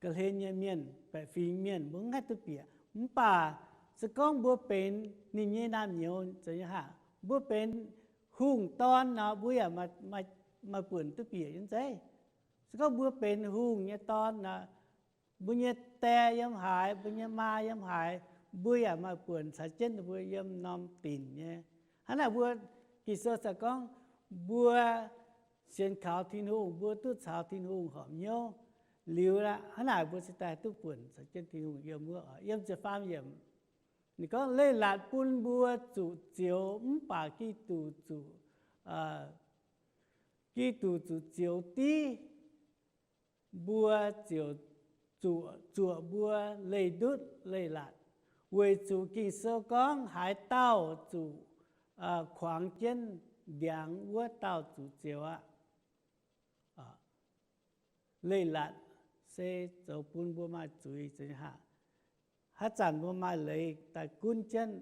ga'hlen nyei mienh, baeqc fingx mienh, mbuo mv haih duqv bieqc. Mv baac se gorngv mbuo benx ninh nyei naamh nyouz, zeiz haac? Mbuo benx hungh dorn nor, mbuo yaac maaih buonc duqv bieqc nyei zeiz. Se gorngv mbuo benx hungh nyei dorn nor, mbuo nyei die yiem haaix, mbuo nyei maa yiem haaix, mbuo yaac maaih buonc caux jienv ninh mbuo yiem norm dinc nyei. Hnangv naaic mbuo, Ging-Sou caux gorngv, mbuo sienx kaux Tin-Hungh, mbuo duqv caux Tin-Hungh horpc hnyouv liuz, hnangv naaic mbuo cingx daaih duqv buonc caux jienv Tin-Hungh yiem wuov. Yiem ziepc faam yiemc, ninh gorngv, Leiz-latc bun mbuo zuqc zioux, mv baac Giduc zuqc, Giduc zuqc zioux div mbuo, ziouc zuoqc mbuo leih ndutv leiz-latc. Weic zuqc Ging-Sou gorngv haaix dauh zuqc kuangx jienv ndiangx, wuov dauh zuqc zioux aqv. Leiz-latc se zoux bun mbuo maaih zuiz za'haav. Haaix zanc mbuo maaih leiz daaih gunv jienv,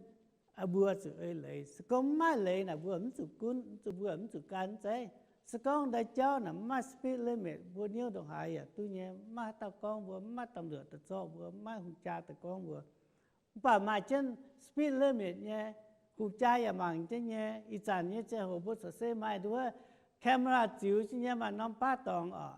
mbuo zuqc ei leiz. Se gorngv mv maaih leiz naaic mbuo mv zuqc gunv, mv zuqc, mbuo mv zuqc gan zeiv. Se gorngv ndau jauv naaic mv maaih speed limit, mbuo niouv ndongc haaix yaac duqv nyei. Mv maaih haaix dauh gorngv mbuo, mv maaih ตำรวจ daaih zorqv mbuo, mv maaih hungh jaa daaih gorngv mbuo. Mv baac maaih jienv speed limit nyei, hungh jaa yaac mangc jienv nyei. Ih zanc nyei ziangh hoc mbuo corc se maaih nduov camera ziux jienv nyei, maaih norm baav dorngx oc.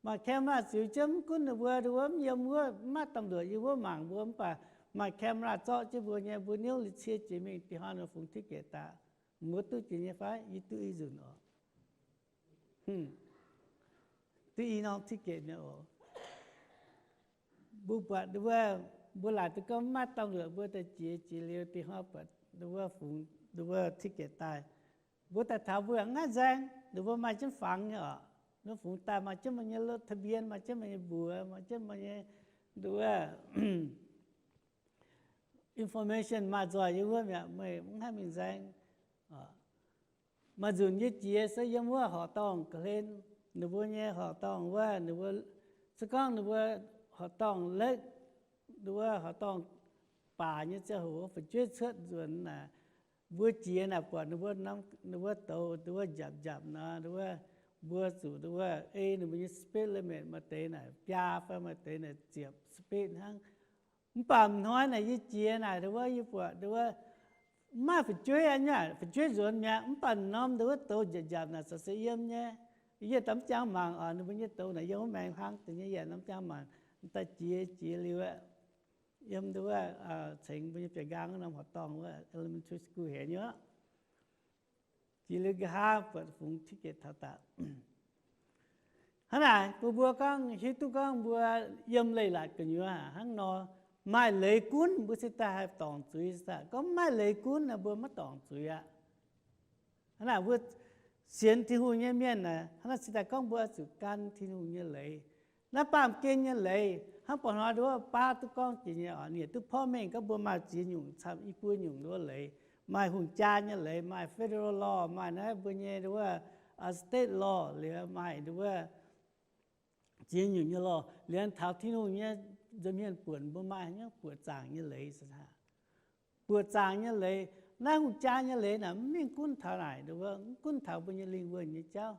Maaih camera ziux jienv, mv gunv ninh mbuo, ninh mbuo mv yiem wuov, mv maaih ตำรวจ yiem wuov mangc mbuo, mv baac maaih camera zorqv jienv mbuo nyei, mbuo niouv liuz cie jiex mingh dih hnoi ninh fungx ticket daaih. Mbuo duqv jiex nyei fai? Yie duqv i nzunc oc. Duqv i norm ticket nyei oc. Mbuo buatc nduov, mbuo laaic duqv gorngv mv maaih ตำรวจ mbuo daaih jiex, jiex liuz dih hnoi buatc nduov fungx nduov ticket daaih. Mbuo daaih taux mbuo yaac mv haih nzaeng, ninh mbuo maaih jienv fangx nyei oc. Ninh fungx daaih maaih jienv mbuo nyei รถทะเบียน, maaih jienv mbuo nyei mbuox, maaih jienv mbuo nyei nduov information maaih nzoih yiem wuov mi'aqv, meih mv haih mingh nzaeng. Maaih nzunc yie jiex se yiem wuov horqc dorngh ga'hlen, ninh mbuo nyei horqc dorngh wuov, ninh mbuo se gorngv ninh mbuo horqc dorngh lekv, ninh mbuo horqc dorngh baac nyei ziangh hoc fu'jueiv cuotv nzuonx naaic, mbuo jiex naaic buatc ninh mbuo, ninh mbuo douz, ninh mbuo njapc njapc nor, ninh mbuo, mbuo zuqc ninh mbuo ei ninh mbuo nyei speed limit, maaih deix naaic biaa fai maaih deix naaic ziepc speed hnangv. Mv baac hnoi naaic yie jiex naaic, ninh mbuo, yie buatc ninh mbuo mv maaih fu'jueiv aqv, fu'jueiv nzuonx mi'aqv, mv baac norm ninh mbuo douz njapc njapc naaic corc se yiem nyei. Yie daaih mv jangx mangc oc, ninh mbuo nyei douz naaic yiem wuov maengx hlang deix nyei, yie mv jangx mangc. Daaih jiex jiex liuz, yiem nduov cengx mbuo nyei biauv-nqaang wuov norm horqc dorngh wuov elementary school hec nyei oc. Jiex liuz nqa'haav buatc fungx ticket taux daaih. Hnangv naaic bun mbuo gorngv hiuv duqv gorngv mbuo yiem leiz-latc gu'nyuoz hnangv nor, maaih leiz gunv mbuo cingx daaih haih dorngc zuiz. Gorngv mv maaih leiz gunv nor mbuo maiv dorngc zuiz aqv. Hnangv naaic mbuo sienx Tin-Hungh nyei mienh naaic, hnangv naaic cingx daaih gorngv mbuo zuqc gan Tin-Hungh nyei leiz. Naaiv baamh gen nyei leiz hnangv ba'hnoi nduov baav duqv gorngv jiex nyei oc, ninh duqv porv mengh gorngv mbuo maaih ziex nyungc camv i buo nyungc nduov leiz. Maaih hungh jaa nyei leiz, maaih federal law, maaih naaiv mbuo nyei nduov state law, liuz maaih nduov ziex nyungc nyei law. Liuz taux Tin-Hungh nyei nza'hmien buonc mbuo maaih nyei buoqc zaangc nyei leiz. Buoqc zaangc nyei leiz, naaiv hungh jaa nyei leiz naaic mv mingh gunv taux naaic, mv gunv taux mbuo nyei lingh wuonh nyei jauv.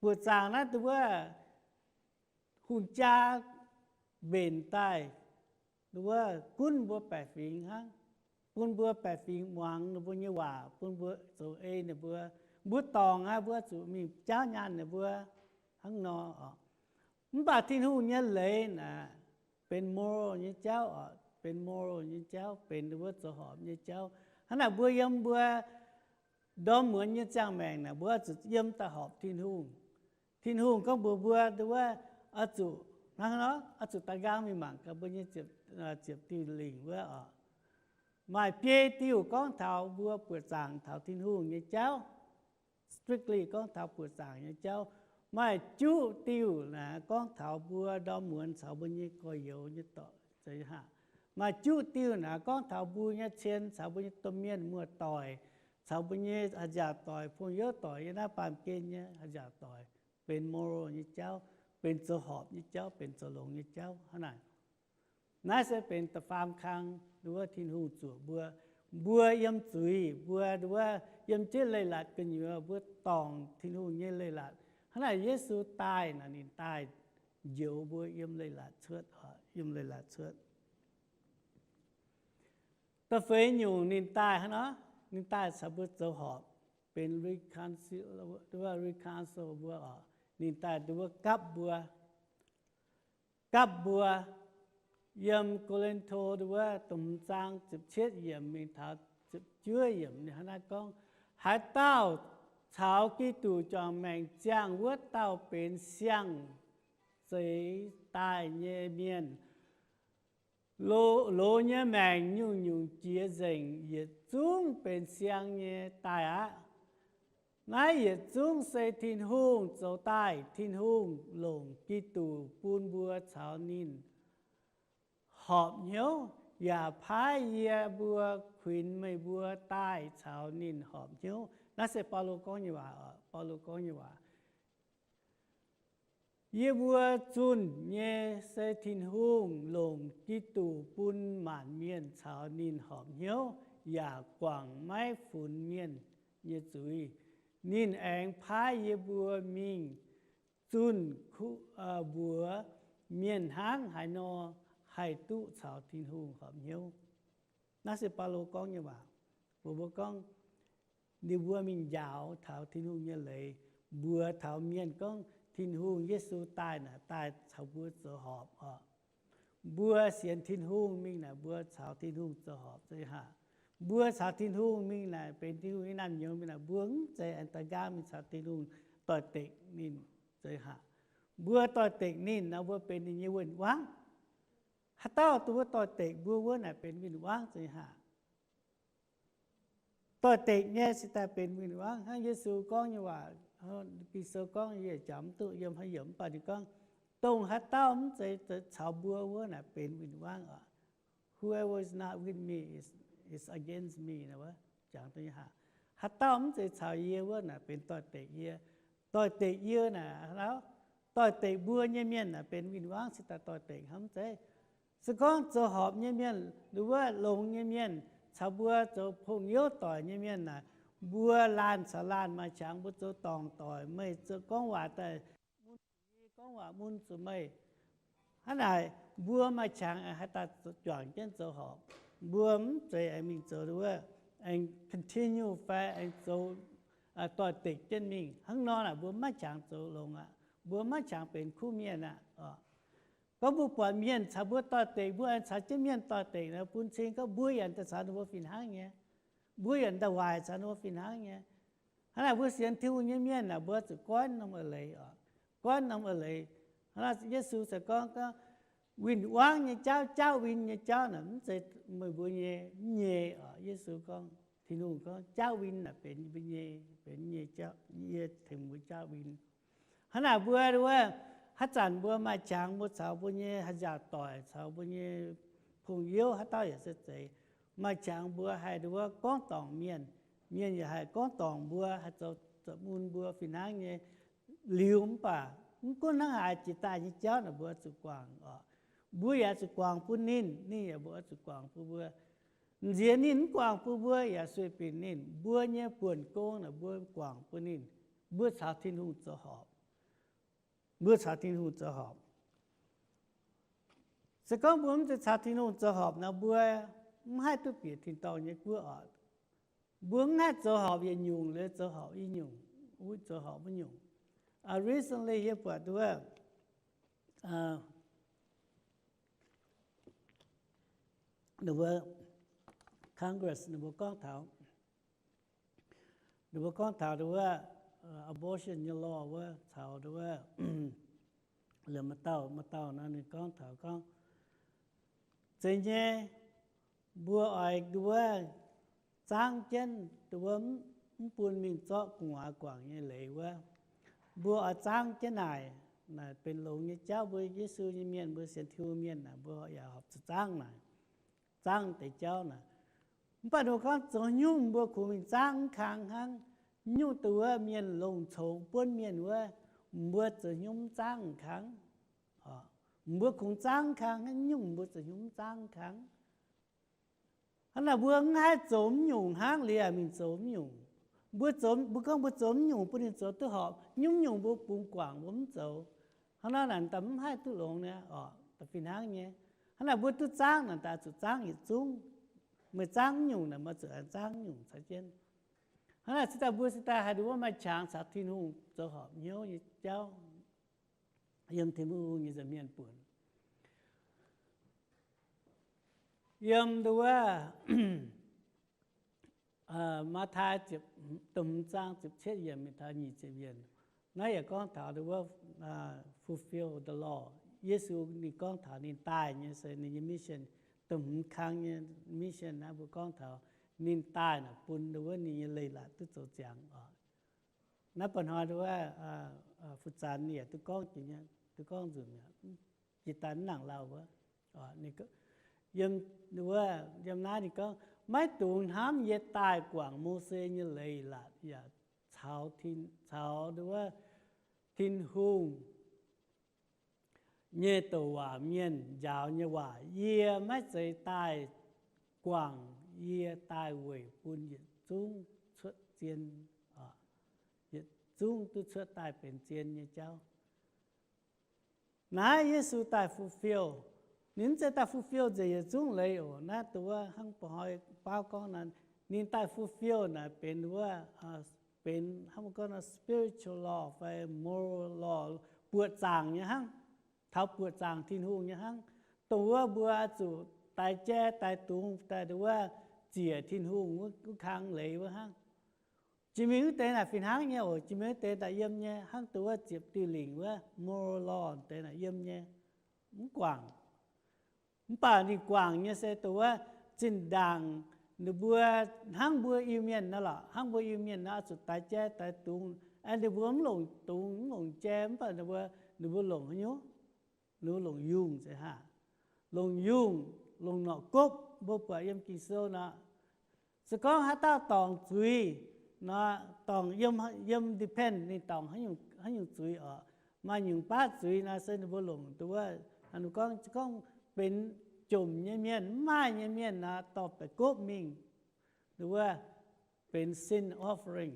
Buoqc zaangc naaiv nduov hungh jaa mbenc daaih nduov gunv mbuo baeqc fingx hnangv, bun mbuo baeqc fingx muangx ninh mbuo nyei waac, bun mbuo zoux ei ninh mbuo. Mbuo dorngc aqv, mbuo zuqc mingh jaauv nyaanh ninh mbuo hnangv nor oc. Mv baac Tin-Hungh nyei leiz naaic benx moral nyei jauv oc, benx moral nyei jauv, benx nduov zoux horpc nyei jauv. Hnangv naaic mbuo yiem mbuo ndorm muonz nyei ziangh maengc naaic mbuo oix zuqc yiem daaih horpc Tin-Hungh. Tin-Hungh gorngv mbuox mbuo nduov oix zuqc hnangv nor, oix zuqc daaih nqaang mingh mangc gaax mbuo nyei ziepc diuh lingc wuov oc. Maaih biei diuh gorngv taux mbuo buoqc zaangc taux Tin-Hungh nyei jauv, strictly gorngv taux buoqc zaangc nyei jauv. Maaih juqv diuh naaic gorngv taux mbuo ndorm muonz caux mbuo nyei gorx-youz nyei doic. Maaih juqv diuh naaic gorngv taux mbuo nyei cien caux mbuo nyei domh mienh muoz-doic, caux mbuo nyei haaix nziaauc doic, pong-youv doic, yiem naaiv baamh gen nyei haaix nziaauc doic, benx moral nyei jauv, benx zoux horpc nyei jauv, benx zoux longx nyei jauv hnangv naaic. Naaiv se benx da'faam kang nduov Tin-Hungh zuoqc mbuo. Mbuo yiem zuiz, mbuo nduov yiem jienv leiz-latc gu'nyuoz, mbuo dorngc Tin-Hungh nyei leiz-latc. Hnangv naaic Yesu daaih naaic ninh daaih njoux mbuo yiem leiz-latc cuotv, yiem leiz-latc cuotv. Da'feix nyungc ninh daaih hnangv nor, ninh daaih caux mbuo zoux horpc, benx reconcil, reconcile mbuo oc. Ninh daaih nduov gapv mbuo, gapv mbuo. Yiem Ko^lin^to nduov da'hmz zaang ziepc cietv yiemc mingh taux ziepc juov yiemc ninh hnangv naaiv gorngv, haaix dauh caux Giduc juangc maengc ziangh wuov dauh benx siang-zeix daaih nyei mienh. Loz nyei maengc nyungc-nyungc jiex nzengc, yietc zungv benx siang nyei daaih aqv. Naaiv yietc zungv se Tin-Hungh zoux daaih. Tin-Hungh longc Giduc bun mbuo caux ninh horpc hnyouv, yaac paaiv yie mbuo kuinx meih mbuo daaih caux ninh horpc hnyouv. Naaiv se Baulo gorngv nyei waac. Baulo gorngv nyei waac, yie mbuo zunh nyei se Tin-Hungh longc Giduc bun maanc mienh caux ninh horpc hnyouv, yaac guangc maiv funx mienh nyei zuiz. Ninh aengx paaiv yie mbuo mingh zunh mbuox mienh hnangv haaix nor haih duqv caux Tin-Hungh horpc hnyouv. Naaiv se Baulo gorngv nyei waac. Mbuox mbuo gorngv, ninh mbuo mingh njaaux taux Tin-Hungh nyei leiz, mbuox taux mienh gorngv Tin-Hungh, Yesu daaih naaic daaih caux mbuo zoux horpc oc. Mbuo sienx Tin-Hungh mingh naaic mbuo caux Tin-Hungh zoux horpc zeix haac. Mbuo caux Tin-Hungh mingh naaic benx Tin-Hungh nyei naamh nyouz mingh naaic mbuo mv zeiz aengx daaih nqaang mingh caux Tin-Hungh doix-dekc ninh zeix haac. Mbuo doix-dekc ninh nor mbuo benx ninh nyei win-wangv. Haaix dauh duqv mbuo doix-dekc mbuo wuov naaic benx win-wangv zeix haac. Doix-dekc nyei se daaih benx win-wangv. Hnangv Yesu gorngv nyei waac, Ging-Sou gorngv, yie jangx mv duqv yiem haaix yiemc, mv baac ninh gorngv, dongh haaix dauh mv zeiz caux mbuo wuov naaic benx win-wangv oc. Whoever is not with me is, is against me. Jangx haaix dauh mv zeiz caux yie wuov naaic benx doix-dekc yie. Doix-dekc yie naaic, doix-dekc mbuo nyei mienh naaic benx win-wangv se daaih doix-dekc hnangv mv zeiz. Se gorngv zoux horpc nyei mienh, wuov longx nyei mienh, caux mbuo zoux pong youv doic nyei mienh naaic, mbuo laanh caux laanh maaih qangx mbuo zoux dorngc doic, meih zoux gorngv waac daaih mun zuqc yie, gorngv waac mun zuqc meih. Hnangv naaic mbuo maaih qangx haaix daaih juangc jienv zoux horpc. Mbuo mv zeiz aengx mingh zoux wuov, aengx continue fai aengx zoux doix-dekc jienv mingh. Hnangv nor naaic mbuo maiv qangx zoux longx aqv. Mbuo maiv qangx benx kuv mienh aqv. Gorngv mbuo buatc mienh caux mbuo doix-dekc, mbuo aengx caux jienv mienh doix-dekc nor, bun cing gorngv mbuo yaac daaih caux ninh mbuo fih hnangv nyei. Mbuo yaac daaih waaic caux ninh mbuo fih hnangv nyei. Hnangv naaic mbuo sienx Tin-Hungh nyei mienh naaic, mbuo zuqc goiv norm eix leiz oc. Goiv norm eix leiz. Hnangv naaic Yesu se gorngv, gorngv win-wangv nyei jauv, jauv win nyei jauv naaic mv zeiz meih mbuo nyei, mv nyei oc. Yesu gorngv, Tin-Hungh gorngv jauv win naaic benx mbuo nyei, benx nyei jauv, yie tengx mbuo jauv win. Hnangv naaic mbuo wuov, haaix zanc mbuo maaih qangx mbuo caux mbuo nyei haaix nziaauc doic, caux mbuo nyei pong youv haaix dauh yaac se zeiz, maaih qangx mbuo haih nduov gorngv dorngc mienh, mienh yaac haih gorngv dorngc mbuo, haih zoux, zoux mun mbuo fih hnangv nyei. Liuz mv baac mv gunv hnangv haaix, jiex daaih nyei jauv naaic mbuo zuqc guangc oc. Mbuo yaac zuqc guangc bun ninh, ninh yaac mbuo zuqc guangc bun mbuo. Nziex ninh mv guangc bun mbuo yaac sueih binc ninh. Mbuo nyei buonc gong naaic mbuo guangc bun ninh. Mbuo caux Tin-Hungh zoux horpc. Mbuo caux Tin-Hungh zoux horpc. Se gorngv mbuo mv zeiz caux Tin-Hungh zoux horpc nor, mbuo mv haih duqv bieqc tin-dorngh nyei guoqv oc. Mbuo mv haih zoux horpc yietc nyungc liuz zoux horpc i nyungc, wuov zoux horpc wuov nyungc. Recently yie buatc wuov, ninh mbuo Congress ninh mbuo gorngv taux, ninh mbuo gorngv taux wuov abortion nyei law wuov caux wuov, maaih dauh, maaih dauh nor ninh gorngv taux gorngv, zeiz nyei, mbuo oix nduov zaangv jienv nduov mv bun mingh zorqv gu'nguaaz guangc nyei leiz wuov, mbuo oix zaangv jienv naaic. Naaic benx longx nyei jauv, mbuo Yesu nyei mienh, mbuo sienx Tin-Hungh mienh naaic, mbuo yaac horpc zuqc zaangv naaic, zaangv deix jauv naaic. Mv baac ninh mbuo gorngv zoux nyungc mbuo kungx mingh zaangv mv kang hnangv. Nyungc dongh wuov mienh longc congx buonv mienh wuov, mbuo zoux nyungc mv zaangv mv kang. Mbuo kungx zaangv mv kang hnangv, nyungc mbuo zoux nyungc mv zaangv mv kang. Hnangv naaic mbuo mv haih zoux mv nyungc hnangv liuz mingh zoux mv nyungc. Mbuo zoux, mbuo gorngv mbuo zoux mv nyungc bun ninh zoux duqv horpc, nyungc-nyungc mbuo bungx guangc mbuo mv zoux. Hnangv naaic daaih mv haih duqv longx nyei oc, da'fih hnangv nyei. Hnangv naaic mbuo duqv zaangv naaic daaih zuqc zaangv yietc zungv. Meih zaangv mv nyungc naaic, meih zuqc zaangv mv nyungc caux jienv. Hnangv naaic se daaih mbuo se daaih haih nduov maaih qangx caux Tin-Hungh zoux horpc hnyouv nyei jauv yiem Tin-Hungh nyei nza'hmien buonc. Yiem nduov Matv^taai da'hmz zaang ziepc cietv yiemc mingh taux nyic ziepc yiemc, naaiv yaac gorngv taux nduov fulfill the law. Yesu ninh gorngv taux ninh daaih nyei se ninh nyei mission, da'hmz kang nyei mission naaiv mbuo gorngv taux ninh daaih naaic bun nduov ninh nyei leiz-latc duqv zoux ziangx oc. Naaiv ba'hnoi nduov fu zanx ninh yaac duqv gorngv, duqv gorngv nzunc, jiex daaih mv nangc lauh wuov. Ninh Yiem, yiem naaiv ninh gorngv, maiv dungx hnamv yie daaih guangc Mose nyei leiz-latc yaac caux, caux Tin-Hungh nyei douc waac mienh njaaux nyei waac. Yie maiv zeiz daaih guangc, yie daaih weic bun yietc zungv cuotv zien, yietc zungv duqv cuotv daaih benx zien nyei jauv. Naaiv Yesu daaih fulfill, ninh mv zeiz daaih fulfill nzengc yietc zungv leiz oc. Naaiv dongh wuov hnangv ba'hnoi baauv gorngv naaic, ninh daaih fulfill naaic benx wuov, benx hnangv gorngv spiritual law fai moral law, buoqc zaangc nyei hnangv, taux buoqc zaangc Tin-Hungh nyei hnangv, dongh wuov mbuo oix zuqc daix jai daix dungz daaih wuov ziec Tin-Hungh wuov kang leiz wuov hnangv. Jiex mingh wuov deix naaic fih hnangv nyei oc. Jiex mingh wuov deix naaic yiem nyei hnangv dongh wuov ziepc diuh lingc wuov moral law deix naaic yiem nyei, mv guangc. Mv baac ninh guangc nyei se dongh wuov zinh ndaangc ninh mbuo hnangv mbuo Iu-Mienh nor lorqc, hnangv mbuo Iu-Mienh nor oix zuqc daix jai daix dungz, ninh mbuo mv longc dungz mv longc jai, mv baac ninh mbuo, ninh mbuo longc haaix nyungc? Ninh mbuo longc yungh zeiz haah? Longc yungh, longc norqc gopv. Mbuo buatc yiem Ging-Sou nor, se gorngv haaix dauh dorngc zuiz nor, dorngc yiem, yiem depend ninh dorngc haaix nyungc zuiz oc. Maaih nyungc baav zuiz nor se ninh mbuo longc dongh wuov, gorngv, gorngv benx jomc nyei mienh, mv maaih nyei mienh nor dorh baeqc gopv mingh, dongh wuov benx sin offering.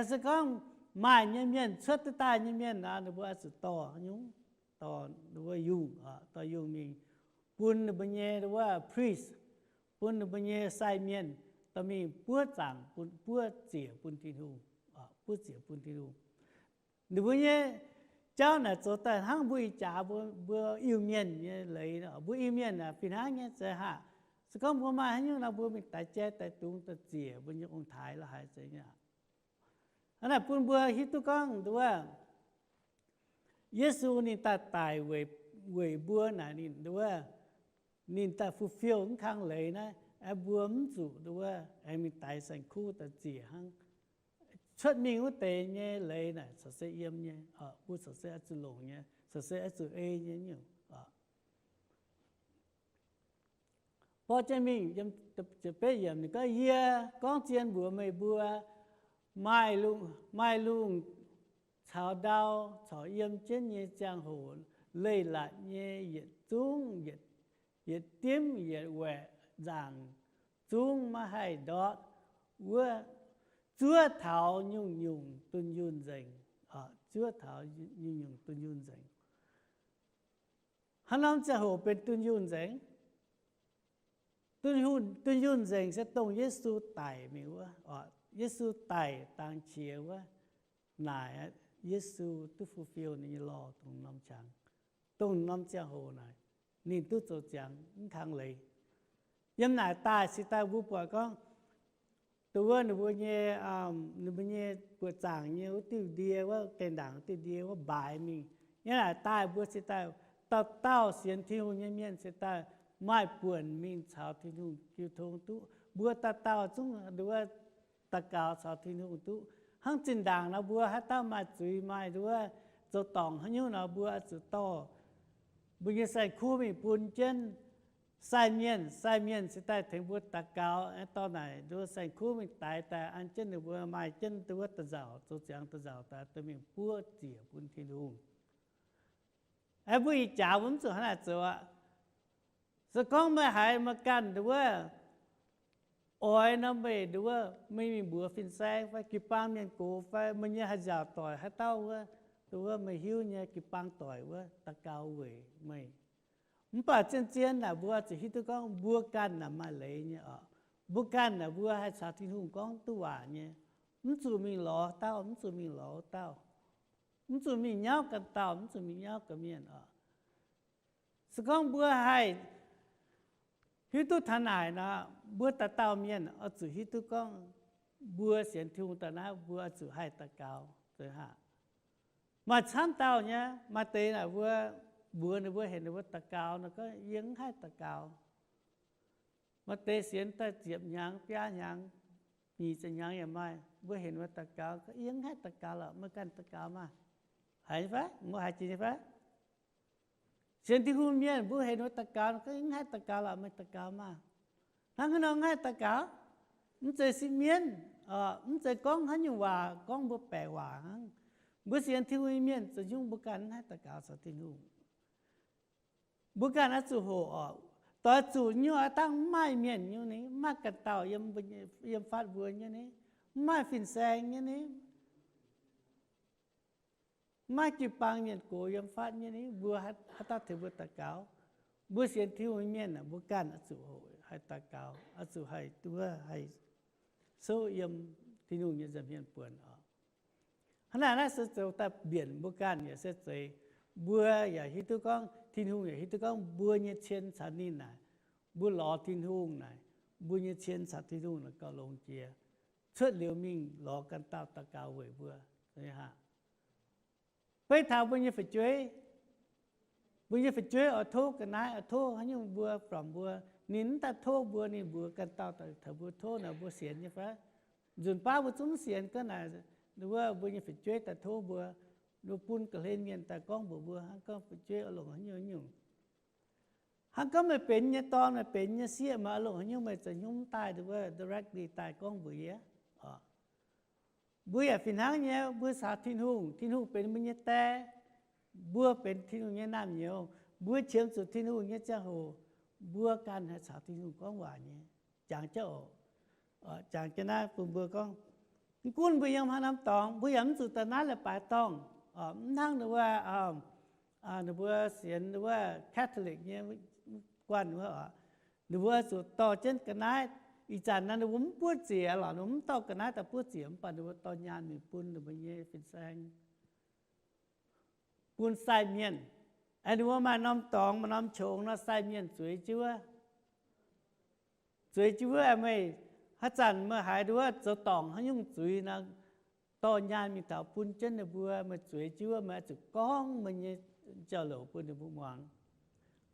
Se gorngv maaih nyei mienh, cuotv duqv daaih nyei mienh nor, ninh mbuo oix zuqc dorh haaix nyungc? Dorh dongh wuov yungh, dorh yungh mingh bun ninh mbuo nyei dongh wuov priest, bun ninh mbuo nyei sai mienh dorh mingh buov zaangc bun, buov ziec bun Tin-Hungh, buov ziec bun Tin-Hungh. Ninh mbuo nyei jauv naaic zoux daaih hnangv mbuo ih jaax mbuo, mbuo Iu-Mienh nyei leiz. Mbuo Iu-Mienh aeqv, fih hnangv nyei zeiz haah? Se gorngv mbuo maaih haaix nyungc nor, mbuo mingh daix jai daix dungz daaih ziec mbuo nyei ong-taaix la'haaix zeiz nyei aqv. Hnangv naaic bun mbuo hiuv duqv gorngv dongh wuov Yesu ninh daaih daic weic, weic mbuo naaic, ninh dongh wuov ninh daaih fulfill mv kang leiz naaiv, aeqv, mbuo mv zuqc dongh wuov aengx mingh daix saeng-kuv daaih ziec hnangv. Cuotv mingh wuov deix nyei leiz naaic corc se yiem nyei, mbuo corc se oix zuqc longc nyei, corc se oix zuqc ei nyei nyungc. Borqv jienv mingh, ziepc betv yiemc ninh gorngv, yie gorngv zien mbuox meih mbuo, maaih lungh, maaih lungh caux ndau corc yiem jienv nyei ziangh hoc, leiz-latc nyei yietc zungv, yietc dimv yietc waeqc nzaangc zungv maiv haih ndortv wuov, zuov taux nyungc-nyungc dunh yunh nzengc. Zuov taux nyungc-nyungc dunh yunh nzengc. Haaix norm ziangh hoc benx dunh yunh nzengc? Dunh yunh nzengc se dongh Yesu daic mingh wuov. Yesu daic dangx qiex wuov, naaic Yesu duqv fulfill ninh nyei lorh dongh norm qangx, dongh norm ziangh hoc naaic, ninh duqv zoux ziangx mv kang leiz. Yiem naaic daaih se daaih mbuo buatc gorngv dongh wuov ninh mbuo nyei, ninh mbuo nyei buoqc zaangc nyei wuov diuh ndie, wuov gaengh ndaangc diuh ndie wuov mbaaix mingh. Yiem naaic daaih mbuo se daaih dauh dauh sienx Tin-Hungh nyei mienh se daaih maaih buonc mingh caux Tin-Hungh jiu tong duqv. Mbuo dauh dauh zungv dongh wuov daux gaux caux Tin-Hungh duqv. Hnangv zinh ndaangc nor mbuo haaix dauh maaih zuiz, maaih dongh wuov zoux dorngc haaix nyungc nor, mbuo oix zuqc dorh mbuo nyei saeng-kuv mingh bun jienv sai mienh. Sai mienh se daaih tengx mbuo daux gaux, dorh naaic nduov saeng-kuv mingh daix daaih an jienv ninh mbuo maaih jienv dongh wuov da'nzauc, zoux ziangx da'nzauc daaih dorh mingh buov ziec bun Tin-Hungh. Aeqv, mbuo ih jaax mbuo mv zuqc hnangv naaic zoux aqv. Se gorngv meih haiz meih ganh dongh wuov oix nor, meih dongh wuov meih mingh mbuox fin-saeng fai jiu-baang mienh gox fai meih nyei haih nziaauc doic haaix dauh wuov, dongh wuov meih hiuv nyei jiu-baang doic wuov daux gaux weic meih. Mv baac zien-zien naaic mbuo zuqc hiuv duqv gorngv mbuo ganh naaic maaih leiz nyei oc. Mbuo ganh naaic mbuo haih caux Tin-Hungh gorngv duqv waac nyei. Mv zuqc mingh lorz dauh, mv zuqc mingh lorz wuov dauh. Mv zuqc mingh nyauv ganh dauh, mv zuqc mingh nyauv ganh mienh oc. Se gorngv mbuo haih hiuv duqv taux naaic nor, mbuo dauh dauh mienh oix zuqc hiuv duqv gorngv mbuo sienx Tin-Hungh daaih naaiv mbuo oix zuqc haih daux gaux. Maaih camv dauh nyei, maaih deix naaic mbuo mbuox ninh mbuo, heuc ninh mbuo daux gaux nor gorngv, yie mv haih daux gaux. Maaih deix sienx daaih ziepc hnyangx, biaa hnyangx, nyic ziepc hnyangx yaac maaih, mbuo heuc ninh mbuo daux gaux, yie mv haih daux gaux lorqc, meih ganh daux gaux maah. Haiz nyei fai? Mbuo haiz jiex nyei fai? Sienx Tin-Hungh mienh mbuo heuc ninh daux gaux, ninh gorngv, Mv haih daux gaux lorqc, meih daux gaux maah! Hnangv haaix nor mv haih daux gaux? Mv zeiz sipv mienv, mv zeiz gorngv haaix nyungc waac, gorngv mbuo baeqc waac hnangv. Mbuo sienx Tin-Hungh nyei mienh zoux nyungc mbuo ganh mv haih daux gaux caux Tin-Hungh. Mbuo ganh oix zuqc hoqc oc. Doix zuqc nyungc oix dangh mv maaih mienh nyungc ni, mv maaih ganh dauh yiem, yiem fatv mbuo nyei ni, mv maaih fin-saeng nyei ni, mv maaih jiu-baang mienh gox yiem fatv nyei ni, mbuo haaix dauh tengx mbuo daux gaux? Mbuo sienx Tin-Hungh nyei mienh aah, mbuo ganh oix zuqc hoqc haih daux gaux, oix zuqc haih duqv haih souv yiem Tin-Hungh nyei nza'hmien buonc oc. Hnangv naaic naaiv se zoux daaih mbienc mbuo ganh yaac se zeiz. Mbuo yaac hiuv duqv gorngv, Tin-Hungh yaac hiuv duqv gorngv mbuo nyei cien caux ninh naaic, mbuo lorz Tin-Hungh naaic, mbuo nyei cien caux Tin-Hungh naaic gauh longx jiex. Cuotv liuz mingh lorz ganh dauh daux gaux weic mbuo. Beiv taux mbuo nyei fu'jueiv, mbuo nyei fu'jueiv oix tov ga'naaiv, oix tov haaix nyungc mbuo, from mbuo, ninh mv daaih tov mbuo, ninh mbuox ganh dauh taux mbuo tov naaic, mbuo sienx nyei fai? Nzunc baav mbuo zungv mv sienx, gorngv naaic, wuov mbuo nyei fu'jueiv daaih tov mbuo, mbuo bun ga'hlen mienh daaih gorngv mbuox mbuo, hnangv gorngv fu'jueiv oix longc haaix nyungc nyungc. Hnangv gorngv meih benx nyei dorn, meih benx nyei sieqv, meih oix longc haaix nyungc meih zoux haaix nyungc mv daaih, wuov directly daaih gorngv mbuox yie. Mbuo yaac fih hnangv nyei, mbuo caux Tin-Hungh, Tin-Hungh benx mbuo nyei die, mbuo benx Tin-Hungh nyei naamh nyouz, mbuo qiemx zuqc Tin-Hungh nyei ziangh hoc, mbuo ganh haih caux Tin-Hungh gorngv waac nyei. Jangx jienv oc. Jangx jienv naaiv bun mbuo gorngv, mv gunv mbuo yiem haaix norm dorngx, mbuo yaac mv zuqc daaih naaiv leiz-baaix dorngh. Mv hnangv ninh wuov, ninh mbuo sienx wuov Catholic nyei guanh wuov oc. Ninh mbuo zuqc dorh jienv ga'naaiv. Ih zanc naaiv ninh mbuo mv buov ziec lorqc, ninh mbuo mv dorh ga'naaiv daaih buov ziec, mv baac ninh mbuo dorh nyaanh mingh bun ninh mbuo nyei fin-saeng, bun sai mienh. Aengx ninh mbuo maaih norm dorngx, maaih norm qongx nor, sai mienh zueiz jienv wuov. Zueiz jienv wuov, meih haaix zanc meih haiz nduov zoux dorngc haaix nyungc zuiz nor, dorh nyaanh mingh taux bun jienv ninh mbuo. Meih zueiz jienv wuov, meih oix zuqc gorngv meih nyei jauv-louc bun ninh mbuo muangx.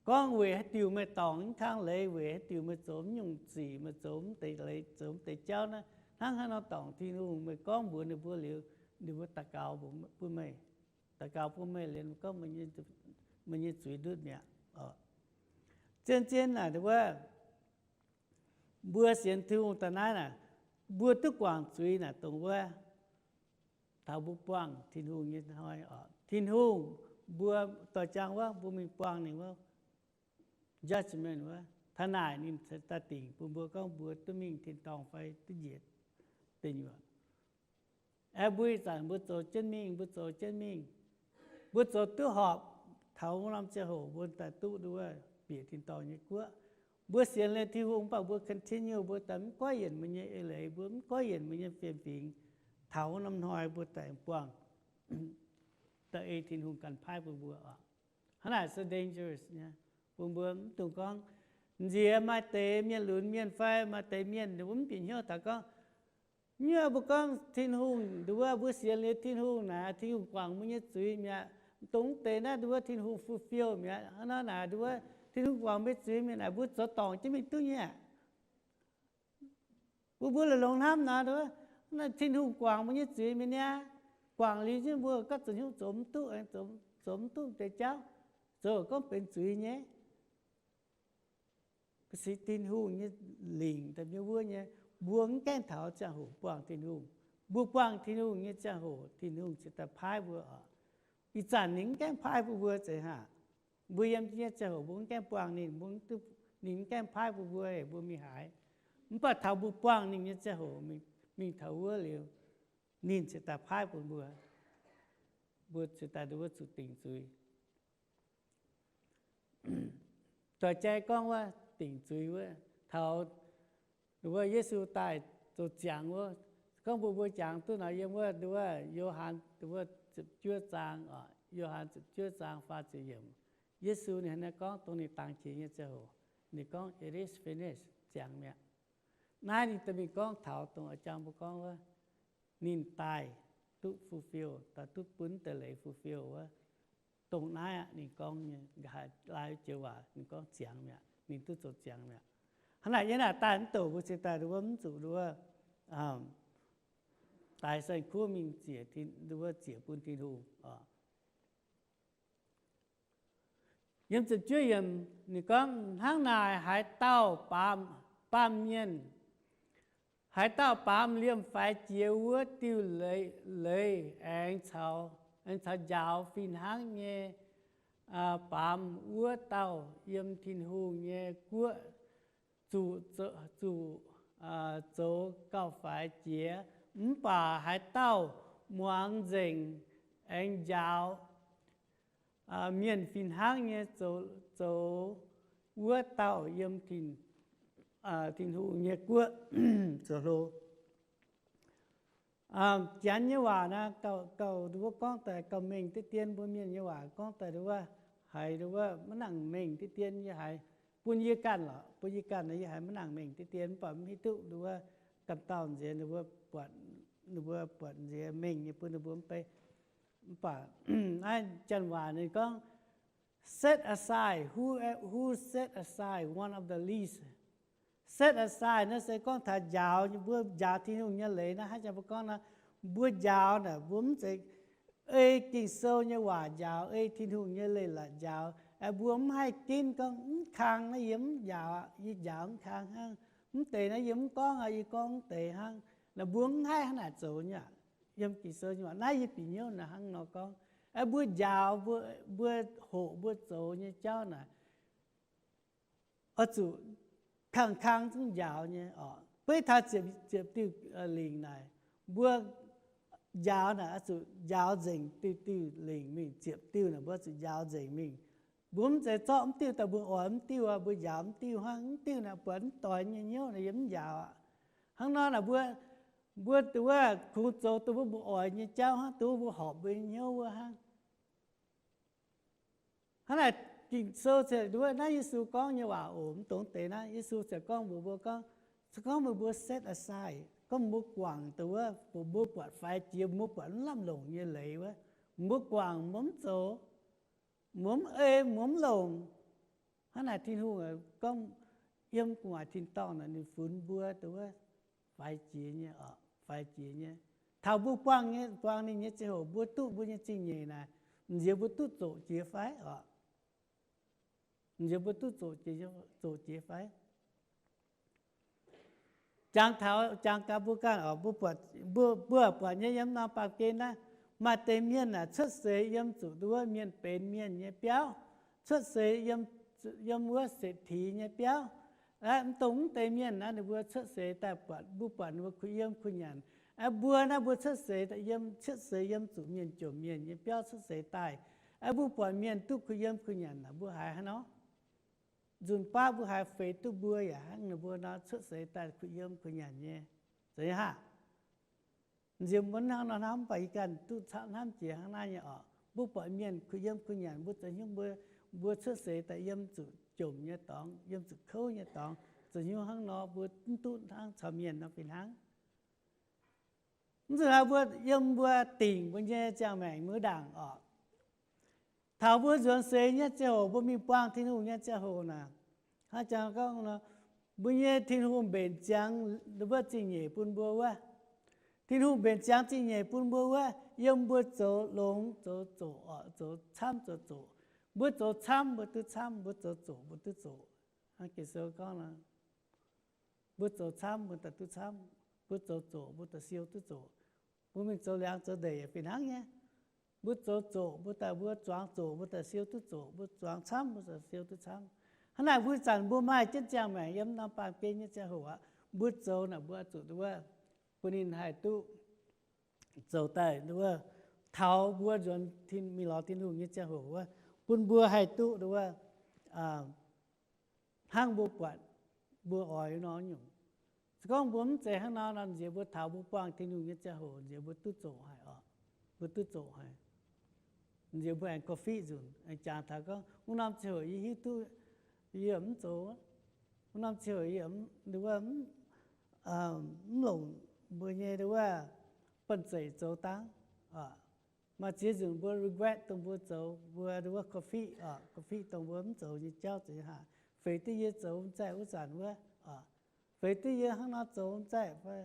Gorngv weic haaix diuc meih dorngc mv kang leiz, weic haaix diuc meih zoux mv nyungc zic, meih zoux mv deix leiz, zoux mv deix jauv naaiv, hnangv haaix nor dorngc Tin-Hungh, meih gorngv mbuox ninh mbuo liuz, ninh mbuo daux gaux bun meih, daux gaux bun meih liuz, gorngv meih nyei zuiz ndutv mi'aqv. Zien-zien naaic wuov, mbuo sienx Tin-Hungh daaih naaiv naaic, mbuo duqv guangc zuiz naaic dongh wuov, taux mbuo buangh Tin-Hungh nyei hnoi oc. Tin-Hungh, mbuo doix jaang wuov, mbuo mingh buangh ninh wuov, judgment wuov, taux naaic ninh daaih dingc bun mbuo gorngv mbuo duqv mingh tin-dorngh fai duqv njiec deic nyuoqc. Aeqv, mbuo ih zanc mbuo zoux jienv mingh, mbuo zoux jienv mingh, mbuo zoux duqv horpc, taux wuov norm ziangh hoc mbuo daaih duqv nduov bieqc tin-dorngh nyei guoqv. Mbuo sienx liuz Tin-Hungh, mv baac mbuo continue, mbuo daaih mv goiv yienc mbuo nyei eix leiz, mbuo mv goiv yienc mbuo nyei fiem-fingx. Taux wuov norm hnoi mbuo daaih buangh, daaih ei Tin-Hungh ganh paaiv bun mbuo oc. Hnangv naaic se dangerous nyei, bun mbuo mv dungx gorngv, nziex maaih deix mienh lunx mienh fai maaih deix mienh mbuo mv bieqc hnyouv taux gorngv, nyuoqc mbuo gorngv Tin-Hungh nduov, mbuo sienx liuz Tin-Hungh naaic, Tin-Hungh guangc mbuo nyei zuiz mi'aqv. Dongh deix naaiv nduov Tin-Hungh fulfill mi'aqv. Hnangv naaic nduov, Tin-Hungh guangc mbuo zuiz mi'aqv naaic, mbuo zoux dorngc jienv mingh duqv nyei aqv. Mbuo mbuo longx-longx hnamv nor, Tin-Hungh guangc mbuo nyei zuiz mi'aqv niaa. Guangc liuz jienv mbuo gapv zuqc hnyouv zoux mv duqv, zoux mv duqv deix jauv, zoux gorngv benx zuiz nyei. Ga'sic Tin-Hungh nyei lingc daaih mienh wuov nyei, mbuo mv gaengh taux ziangh hoc buangh Tin-Hungh. Mbuo buangh Tin-Hungh nyei ziangh hoc, Tin-Hungh cingx daaih paaiv mbuo oc. Ih zanc ninh mv gaengh paaiv bun mbuo zeiz haac. Mbuo yiem nyei ziangh hoc mbuo mv gaengh buangh ninh, mbuo, ninh mv gaengh paaiv bun mbuo, mbuo mingh haaix. Mv baac taux mbuo buangh ninh nyei ziangh hoc, mingh taux wuov liuz, ninh cingx daaih paaiv bun mbuo. Mbuo cingx daaih nduov zuqc dingc zuiz. Doix-jai gorngv wuov dingc zuiz wuov, taux wuov Yesu daaih zoux ziangx wuov, gorngv mbuo mbuo jangx duqv nor yiem wuov nduov Yo^han nduov ziepc juov zaang, Yo^han ziepc juov zaang faah ziepc yiemc. Yesu ninh hnangv naaiv gorngv dongh ninh dangx qiex nyei ziangh hoc, ninh gorngv, It is finished, ziangx mi'aqv. Naaiv ninh daaih mingh gorngv taux dongh a'jang mbuo gorngv wuov, ninh daaih duqv fulfill, daaih duqv bun deix leiz fulfill wuov. Dongh naaiv aqv ninh gorngv nyei, nqa'haav laai joux waac ninh gorngv ziangx mi'aqv, ninh duqv zoux ziangx mi'aqv. Hnangv naaic yie naaic daaih mv douc mbuo cingx daaih nduov mv zuqc nduov daix saeng-kuv mingh ziec, nduov ziec bun Tin-Hungh oc. Yiem ziepc juov yiemc ninh gorngv, hnangv naaic haaix dauh baamz, baamz mienh, haaix dauh baamz liemh faix jiex wuov diuh leiz aengx caux, aengx caux njaaux fih hnangv nyei baamz, wuov dauh yiem Tin-Hungh nyei guoqv zuqc, zuqc zoux gauh faix jiex. Mv baac haaix dauh muangx nzengc aengx njaaux mienh fih hnangv nyei zoux, wuov dauh yiem Tin-Hungh nyei guoqv zoux hlo. Janx nyei waac naaiv gauh, gauh wuov gorngv daaih gauh mengh diqv dien. Mbuo mienh nyei waac gorngv daaih wuov, haiz wuov maiv nangc mengh diqv dien. Yie haiz bun yie ganh lorqc, bun yie ganh yie haiz maiv nangc mengh diqv dien, mv baac mv hiuv duqv wuov ganh dauh nziex ninh mbuo buatc nziex mengh nyei bun ninh mbuo mv bei. Mv baac naaiv janx waac ninh gorngv, set aside, who, who set aside one of the least. Set aside naaiv se gorngv taux njaaux, mbuo njaaux Tin-Hungh nyei leiz naaiv. Hnangv jang mbuo gorngv nor, mbuo njaaux naaic mbuo mv zeiz ei Ging-Sou nyei waac njaaux, ei Tin-Hungh nyei leiz-latc njaaux. Mbuo mv haih ginv gorngv mv kang naaiv yie mv njaaux, yie njaaux mv kang hnangv. Mv deix naaiv yie mv gorngv, yie gorngv mv deix hnangv. Naaic mbuo mv haih hnangv naaic zoux nyei aqv. Yiem Ging-Sou nyei waac naaiv yie bieqc hnyouv naaic hnangv nor gorngv. Mbuo njaaux, mbuo, mbuo hoqc mbuo zoux nyei jauv naaic oix zuqc kang-kang zungv njaaux nyei oc. Beiv taux ziepc, ziepc diuh lingc naaic, mbuo njaaux naaic oix zuqc njaaux nzengc diuh, diuh lingc mingh. Ziepc diuh naaic mbuo oix zuqc njaaux nzengc mingh. Mbuo mv zeiz zorqv mv diuh daaih mbuo oix mv diuh, mbuo njaaux mv diuh hnangv. Mv diuh naaic buatc mv doix nyei hnyouv naaic yie mv njaaux aqv. Hnangv nor naaic mbuo, mbuo wuov kungx zoux dongh mbuo, mbuo oix nyei jauv hnangv, dongh mbuo horpc mbuo nyei hnyouv wuov hnangv. Hnangv naaic Ging-Sou ziouc wuov naaiv Yesu gorngv nyei waac oc. Mv dongz deix naaiv Yesu ziouc gorngv mbuox mbuo gorngv, se gorngv meih mbuo set aside, gorngv mbuo guangc dongh wuov mbuo buatc faix jiex, mbuo buatc mv lamh longc nyei leiz wuov, mbuo guangc, mbuo mv zoux, mbuo mv ei, mbuo mv longc. Hnangv naaic Tin-Hungh gorngv yiem gu'nguaaic tin-dorngh naaic ninh funx mbuo dongh wuov faix jiex nyei oc, faix jiex nyei. Taux mbuo buangh nyei, buangh ninh nyei ziangh hoc mbuo duqv mbuo nyei zingh nyeic naaic, nziex mbuo duqv zoqc jiex fai oc? Nziex mbuo duqv zoqc jiex, zoqc jiex fai? Jangx taux, jangx gaax mbuo ganh oc, mbuo buatc, mbuo, mbuo buatc nyei yiem norm baamh gen naaiv, maaih deix mienh aah, cuotv seix yiem zuqc dongh wuov mienh benx mienh nyei biauv, cuotv seix yiem, yiem wuov setv-tii nyei biauv. Mv dongh mv deix mienh naaiv ninh mbuo cuotv seix daaih buatc, mbuo buatc ninh mbuo kuh yiem kuh nyanc. Mbuo naaiv mbuo cuotv seix daaih yiem, cuotv seix yiem zuqc mienh jomc mienh nyei biauv cuotv seix daaih. Mbuo buatc mienh duqv kuh yiem kuh nyanc naaic mbuo haiz hnangv nor? Nzunc baav mbuo haiz feix duqv mbuo yaac hnangv ninh mbuo nor cuotv seix daaih kuh yiem kuh nyanc nyei, zeiz nyei haav? Nziex mbuo hnangv nor hnamv, mv baac yie ganh duqv camv hnamv jiex hnangv naaiv nyei oc. Mbuo buatc mienh kuh yiem kuh nyanc, mbuo zoux hnyouv mbuo, mbuo cuotv seix daaih yiem zuqc jomc nyei dorngx, yiem zuqc kouv nyei dorngx, zoux hnyouv hnangv nor mbuo mv duqv hnangv caux mienh nor fih hnangv. Mv zuqc haaix mbuo yiem mbuo dingc mbuo nyei ziangh maengc mbuo ndaangc oc. Taux mbuo nzuonx seix nyei ziangh hoc, mbuo mingh buangh Tin-Hungh nyei ziangh hoc naaic, hnangv jang gorngv nor, mbuo nyei Tin-Hungh mbenc ziangx wuov zingh nyeic bun mbuo wuov. Tin-Hungh mbenc ziangx zingh nyeic bun mbuo wuov, yiem mbuo zoux longx zoux zoqc oc, zoux camv zoux zoqc. Mbuo zoux camv mbuo duqv camv, mbuo zoux zoqc mbuo duqv zoqc. Hnangv Ging-Sou gorngv nor, mbuo zoux camv mbuo daaih duqv camv, mbuo zoux zoqc mbuo daaih siou duqv zoqc. Mbuo mingh zoux liangx zoux ndeic yaac fih hnangv nyei. Mbuo zoux zoqc mbuo daaih, mbuo zuangx zoqc mbuo daaih siou duqv zoqc, mbuo zuangx camv mbuo daaih siou duqv camv. Hnangv naaic mbuo zanc mbuo maaih jienv ziangh maengc yiem norm baamh gen nyei ziangh hoc aqv, mbuo zoux naaic mbuo oix zuqc wuov bun ninh haih duqv zoux daaih wuov, taux mbuo nzuonx mingh lorz Tin-Hungh nyei ziangh hoc wuov, bun mbuo haih duqv wuov hnangv mbuo buatc mbuo oix nor nyungc. Se gorngv mbuo mv zeiz hnangv nor nor, nziex mbuo taux mbuo buangh Tin-Hungh nyei ziangh hoc nziex mbuo duqv zoqc haic oc. Mbuo duqv zoqc haic. Nziex mbuo aengx korv-fiqv nzunc, aengx jangx taux gorngv wuov norm ziangh hoc yie hiuv duqv yie mv zoux, wuov norm ziangh hoc yie mv longc mbuo nyei wuov banh zeic zoux dangv. Maaih ziex nzunc mbuo regret dongh mbuo zoux, mbuo wuov korv-fiqv, korv-fiqv dongh mbuo mv zoux nyei jauv zoux nyei haic. Feix duqv yie zoux zaih wuov zanc wuov, feix duqv yie hnangv nor zoux zaih fai.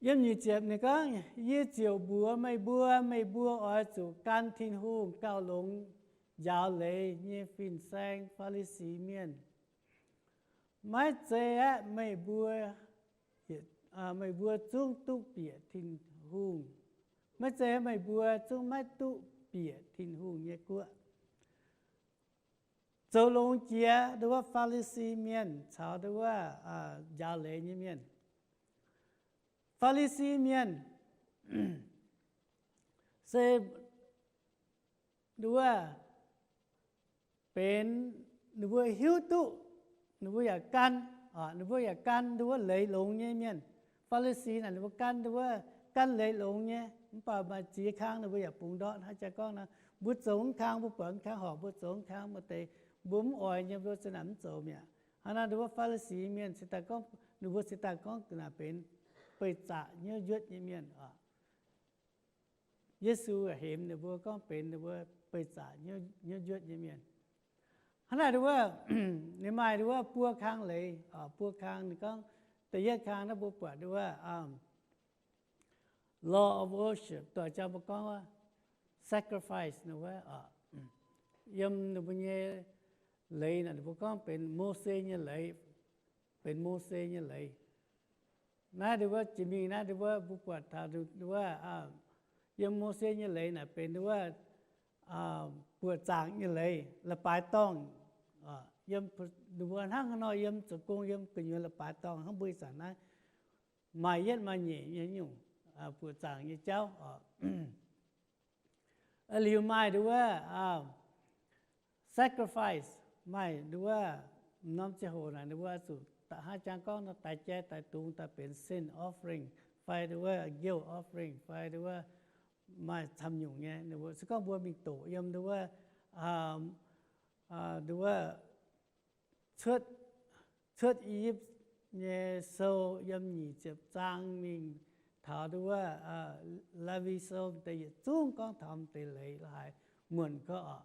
Yiem nyic ziepc ninh gorngv, yie ziouc mbuox meih mbuo, meih mbuo oix zuqc gan Tin-Hungh gauh longx njaaux leiz nyei fin-saeng, Faa^li^si Mienh. Maiv zeiz aeqv, meih mbuo, meih mbuo zungv duqv bieqc Tin-Hungh. Maiv zeiz meih mbuo zungv maiv duqv bieqc Tin-Hungh nyei guoqv. Zoux longx jiex nduov Faa^li^si Mienh caux nduov njaaux leiz nyei mienh. Faa^li^si Mienh se nduov benx, ninh mbuo hiuv duqv, ninh mbuo yaac gan, ninh mbuo yaac gan nduov leiz longx nyei mienh. Faa^li^si naaic ninh mbuo gan nduov, gan leiz longx nyei, mv baac maaih ziex kang ninh mbuo yaac bungx ndortv. Hnangv jaa gorngv nor, mbuo zoux mv kang, mbuo buatc mv kang horpc, mbuo zoux mv kang, maaih deix mbuo mv oix nyei, mbuo za'naaic mv zoux mi'aqv. Hnangv naaiv nduov Faa^li^si Mienh cingx daaih gorngv, ninh mbuo cingx daaih gorngv naaic benx beih zaqc hnyouv njuotv nyei mienh oc. Yesu hemx ninh mbuo gorngv benx ninh mbuo beih zaqc hnyouv njuotv nyei mienh. Hnangv naaic nduov, ninh maaih nduov buo kang leiz, buo kang ninh gorngv, da'yietv kang naaiv mbuo buatc nduov law of worship, doix jang mbuo gorngv sacrifice nduov, yiem ninh mbuo nyei leiz naaic ninh mbuo gorngv benx Mose nyei leiz, benx Mose nyei leiz. Naaiv nduov jiex mingh naaiv nduov mbuo buatc taux nduov yiem Mose nyei leiz naaic benx nduov buoqc zaangc nyei leiz, la'baaix dorngh. Yiem ninh mbuo hnangv haaix nor yiem zoux gong yiem gu'nyuoz la'baaix dorngh hnangv mbuo ih zanc naaiv maaih yietv maaih nyeic nyei nyungc buoqc zaangc nyei jauv. Liuz maaih nduov sacrifice, maaih nduov norm ziangh hoc naaic ninh mbuo zuqc hnangv jang gorngv nor daix jai daix dungz daaih benx sin offering fai nduov guilt offering fai nduov maaih camv nyungc nyei. Se gorngv mbuo mingh doqc yiem nduov, nduov cuotv, cuotv I^yipv nyei sou yiem nyic ziepc zaang mingh taux nduov Laawi sou deix yietc zungv gorngv taux deix leiz la'haaix muonc gorx oc.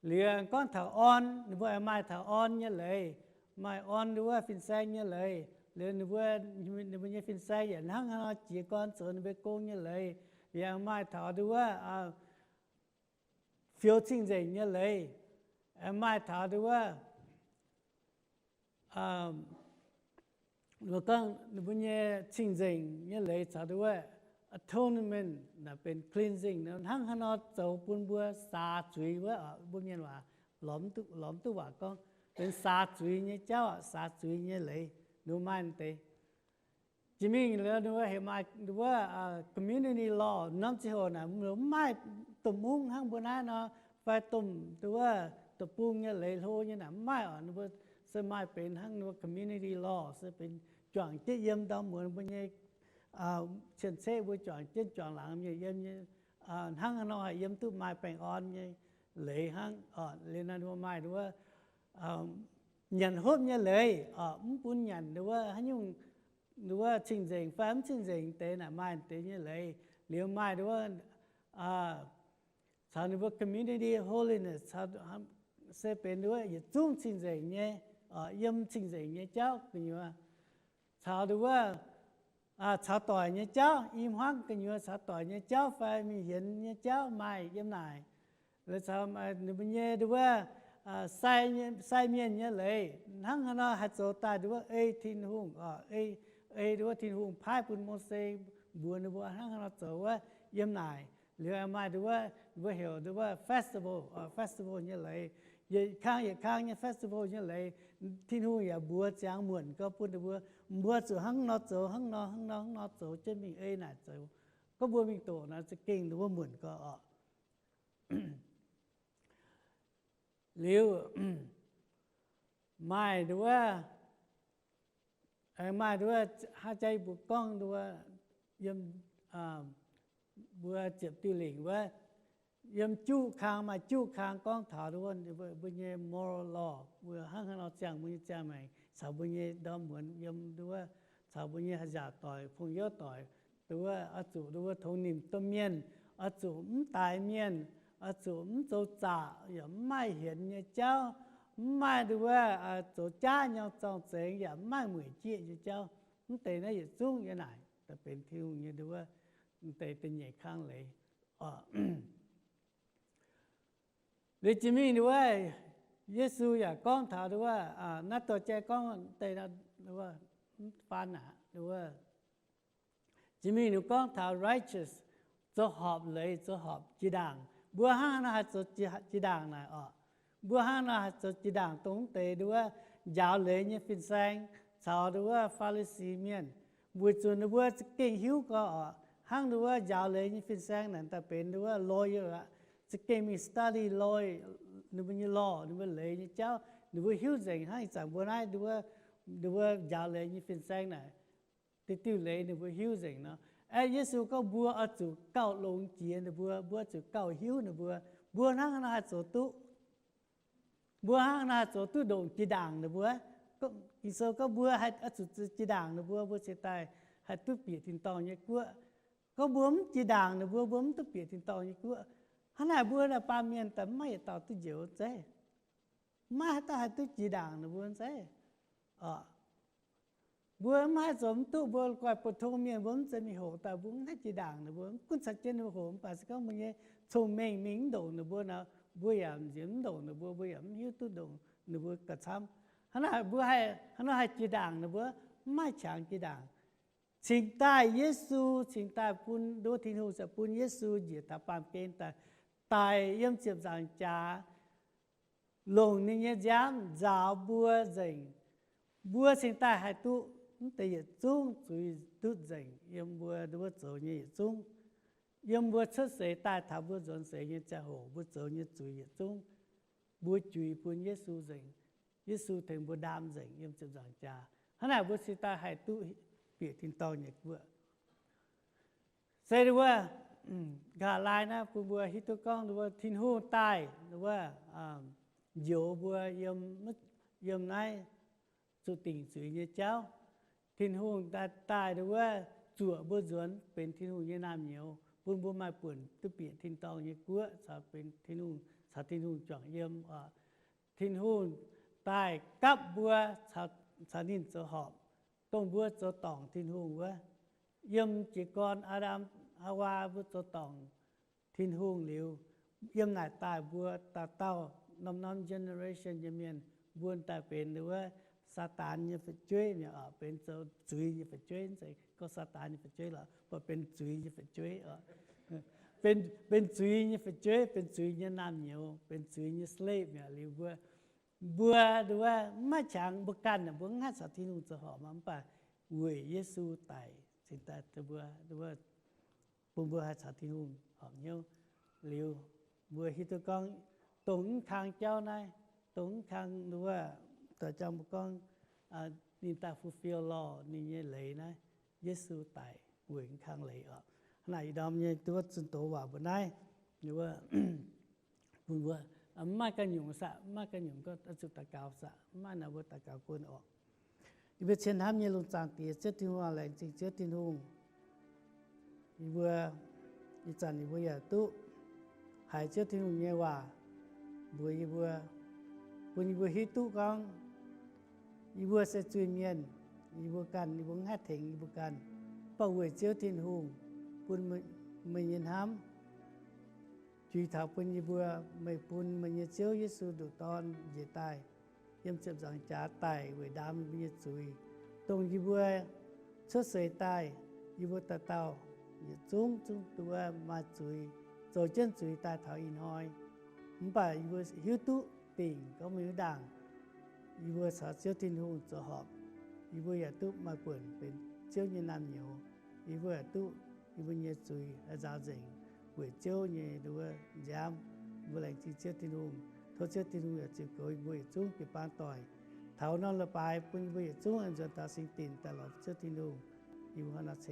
Liuz gorngv taux orn, ninh mbuo aengx maaih taux orn nyei leiz, maaih orn nduov fin-saeng nyei leiz. Liuz ninh mbuo, ninh mbuo nyei fin-saeng yaac hnangv haaix nor jiez gorn zoux ninh mbuo gong nyei leiz. Yaac maaih taux nduov fioux cing-nzengc nyei leiz, aengx maaih taux nduov, gorngv ninh mbuo nyei cing-nzengc nyei leiz caux nduov atonement naaic benx cleansing, hnangv haaix nor zoux bun mbuo saax zuiz wuov, mbuo mienh waac lorz mv duqv waac gorngv benx saax zuiz nyei jauv, saax zuiz nyei leiz, ninh mbuo maaih deix. Jiex mingh liuz ninh mbuo heuc maaih nduov community law, norm ziangh hoc naaic mv maaih domh mungv hnangv mbuo naaiv nor, fai domh nduov deic-bung nyei leiz hlo nyei naaic mv maaih oc. Ninh mbuo se maaih benx hnangv ninh mbuo community law se benx juangc jienv yiem ndorm muonz mbuo nyei cien-ceqv mbuo juangc jienv juangc laangz mienh yiem nyei, hnangv haaix nor haih yiem duqv maaih baengh orn nyei leiz hnangv. Liuz naaiv ninh mbuo maaih nduov nyanc hopv nyei leiz oc, mv bun nyanc nduov haaix nyungc nduov cing-nzengc fai mv cing-nzengc deix naaic maaih deix nyei leiz. Liuz maaih nduov caux ninh mbuo community holiness se benx nduov yietc zungv cing-nzengc nyei, yiem cing-nzengc nyei jauv gu'nyuoz. Caux nduov caux doic nyei jauv, i hmuangv gu'nyuoz caux doic nyei jauv fai mingh hienx nyei jauv maaih yiem naaic. Liuz caux ninh mbuo nyei nduov sai mienh nyei leiz, hnangv haaix nor haih zoux daaih nduov ei Tin-Hungh, ei nduov Tin-Hungh paaiv bun Mose mbuox ninh mbuo hnangv haaix nor zoux wuov yiem naaic. Liuz maaih nduov mbuo heuc nduov festival, festival nyei leiz, yietc kang yietc kang nyei festival nyei leiz, Tin-Hungh yaac mbuox ziangx muonc gau bun ninh mbuo, mbuo zuqc hnangv nor zoux, hnangv nor, hnangv nor, hnangv nor zoux jienv mingh ei naaic zoux. Gorngv mbuo mingh doqc naaic za'gengh nduov muonc gau oc. Liuz maaih nduov, maaih nduov hnangv jaax yie mbuo gorngv nduov yiem mbuo ziepc diuh lingc wuov, yiem juqv kang maaih juqv kang gorngv taux nduov mbuo nyei moral law, mbuo hnangv haaix nor ziangh mbuo nyei ziangh maengc caux mbuo nyei ndorm muonz yiem nduov, caux mbuo nyei haaix nzaangc doic, pong youv doic, nduov oix zuqc nduov tongx nimc domh mienh, oix zuqc mv daix mienh, oix zuqc mv zoux zaqc, yaac mv maaih hienx nyei jauv, mv maaih nduov zoux jaav nyorng zorng zengx, yaac mv maaih mueic jieqv nyei jauv. Mv deix naaiv yietc zungv yiem naaic daaih benx Tin-Hungh nyei nduov deix da'nyeic kang leiz. Liuz jiex mingh wuov, Yesu yaac gorngv taux wuov, naaiv dorh jai gorngv deix, faan aqv, jiex mingh ninh gorngv taux righteous, zoux horpc leiz, zoux horpc jiex ndaangc. Mbuo hnangv haaix nor haih zoux jiex ndaangc naaic orqc? Mbuo hnangv haaix nor haih zoux jiex ndaangc dongh deix wuov njaaux leiz nyei fin-saeng caux wuov Faa^li^si Mienh? Weic zuqc ninh mbuo za'gengh hiuv gau orqc, hnangv wuov njaaux leiz nyei fin-saeng naaic daaih benx wuov lawyer aqv, za'gengh mingh study law, ninh mbuo nyei law, ninh mbuo leiz nyei jauv ninh mbuo hiuv nzengc, hnangv ih zanc mbuo naaiv, wuov njaaux leiz nyei fin-saeng naaic, diuh diuh leiz ninh mbuo hiuv nzengc nor. Aeqv, Yesu gorngv mbuo oix zuqc gauh longx jiex ninh mbuo, mbuo oix zuqc gauh hiuv ninh mbuo. Mbuo hnangv haaix nor haih zoux duqv? Mbuo hnangv haaix nor haih zoux duqv ndongc jiex ndaangc ninh mbuo? Ging-Sou gorngv mbuo haih oix zuqc jiex ndaangc ninh mbuo, mbuo cingx daaih haih duqv bieqc tin-dorngh nyei guoqv. Gorngv mbuo mv jiex ndaangc ninh mbuo, mbuo mv duqv bieqc tin-dorngh nyei guoqv. Hnangv naaic mbuo naaic baamh mienh daaih maiv yietc dauh duqv njoux zeiv. Maiv haaix dauh haih duqv jiex ndaangc ninh mbuo zeiv. Mbuo mv haih zoux mv duqv, mbuo guaih bun tong mienh mbuo mv zeiz mingh hoqc daaih, mbuo mv haih jiex ndaangc ninh mbuo. Mv gunv caux jienv ninh mbuo hoqc mv baac se gorngv mbuo nyei cong-mengh mingh mv ndongc ninh mbuo nor, mbuo yaac nziex mv ndongc ninh mbuo, mbuo yaac mv hiuv duqv ndongc ninh mbuo gauh camv. Hnangv naaic mbuo haih, hnangv nor haih jiex ndaangc ninh mbuo? Mv maaih qangx jiex ndaangc. Cingx daaih Yesu, cingx daaih bun, nduov Tin-Hungh ziouc bun Yesu njiec taux baamh gen daaih, daic yiem ziepc nzaangc jaax, longc ninh nyei nziaamv nzaaux mbuo nzengc. Mbuo cingx daaih haih duqv mv deix yietc zungv zuiz duqv nzengc yiem mbuo, nduov zoux nyei yietc zungv. Yiem mbuo cuotv seix daaih taux mbuo nzuonx seix nyei ziangh hoc, mbuo zoux nyei zuiz yietc zungv, mbuo juix bun Yesu nzengc. Yesu tengx mbuo ndaam nzengc yiem ziepc nzaangc jaax. Hnangv naaic mbuo cingx daaih haih duqv bieqc tin-dorngh nyei guoqv. Se wuov, nqa'haav laai naaiv bun mbuo hiuv duqv gorngv wuov Tin-Hungh daaih wuov, njoux mbuo yiem, yiem naaiv zuqc dingc zuiz nyei jauv. Tin-Hungh daaih, daaih wuov zuoqc mbuo nzuonx benx Tin-Hungh nyei naamh nyouz, bun mbuo maaih buonc duqv bieqc tin-dorngh nyei guoqv caux benx Tin-Hungh, caux Tin-Hungh juangc yiem oc. Tin-Hungh daaih gapv mbuo caux ninh zoux horpc, dongh mbuo zoux dorngc Tin-Hungh wuov. Yiem jiez gorn Aa^ndam, Haawaa mbuo zoux dorngc Tin-Hungh liuz, yiem naaic daaih mbuo dauh dauh norm-norm generation nyei mienh, mbuo daaih benx wuov Saadaan nyei fu'jueiv mi'aqv, benx zoux zuiz nyei fu'jueiv. Mv zeiz gorngv Saadaan nyei fu'jueiv lorqc, mv baac benx zuiz nyei fu'jueiv oc. Benx zuiz nyei fu'jueiv, benx zuiz nyei naamh nyouz, benx zuiz nyei slave mi'aqv. Liuz mbuo, mbuo wuov mv maaih qangx, mbuo ganh mbuo mv haih caux Tin-Hungh zoux horpc maah, mv baac weic Yesu daic cingx daaih mbuo, bun mbuo haih caux Tin-Hungh horpc hnyouv. Liuz mbuo hiuv duqv gorngv dongh mv kang jauv naaiv, dongh mv kang wuov, da'jang mbuo gorngv ninh daaih fulfill law, ninh nyei leiz naaiv, Yesu daic weic mv kang leiz oc. Hnangv naaic ih ndorm nyei duqv zunh doz waac mbuo naaiv, bun mbuo mv maaih ganh nyungc saah, mv maaih ganh nyungc gorngv oix zuqc daux gaux saah, mv maaih naaic mbuo daux gaux gunv oc. Yie mbuo cien hnamv nyei lungh zaangc Diex, Ziouv Tin-Hungh, laengz zingh Ziouv Tin-Hungh. Yie mbuo ih zanc yie mbuo yaac duqv haiz Ziouv Tin-Hungh nyei waac mbuox yie mbuo, bun yie mbuo hiuv duqv gorngv yie mbuo se zuiz-mienh. Yie mbuo ganh, yie mbuo mv haih tengx yie mbuo ganh. Mv baac weic Ziouv Tin-Hungh bun meih nyei hnamv juix taux bun yie mbuo, meih bun meih nyei Ziouv Yesu nduqc Dorn njiec daaih yiem ziepc nzaangc jaax daic weic ndaam yie mbuo nyei zuiz, dongh yie mbuo cuotv seix daaih, yie mbuo dauh dauh yietc zungv zungv duqv maaih zuiz, zoux jienv zuiz daaih taux ih hnoi. Mv baac yie mbuo hiuv duqv dingc gorngv meih mv ndaangc yie mbuo caux Ziouv Tin-Hungh zoux horpc, yie mbuo yaac duqv maaih buonc benx Ziouv nyei naamh nyouz. Yie mbuo yaac duqv yie mbuo nyei zuiz haih nzaaux nzengc weic Ziouv nyei nduov nziaamv. Yie mbuo laengz zingh Ziouv Tin-Hungh. Tov Ziouv Tin-Hungh yaac ziux goux yie mbuo yietc zungv jiu-baang doic. Taux norm leiz-baaix bun yie mbuo yietc zungv aengx nzuonx taux singx dinc daaih lorz Ziouv Tin-Hungh. Yie mbuo hnangv nor ceix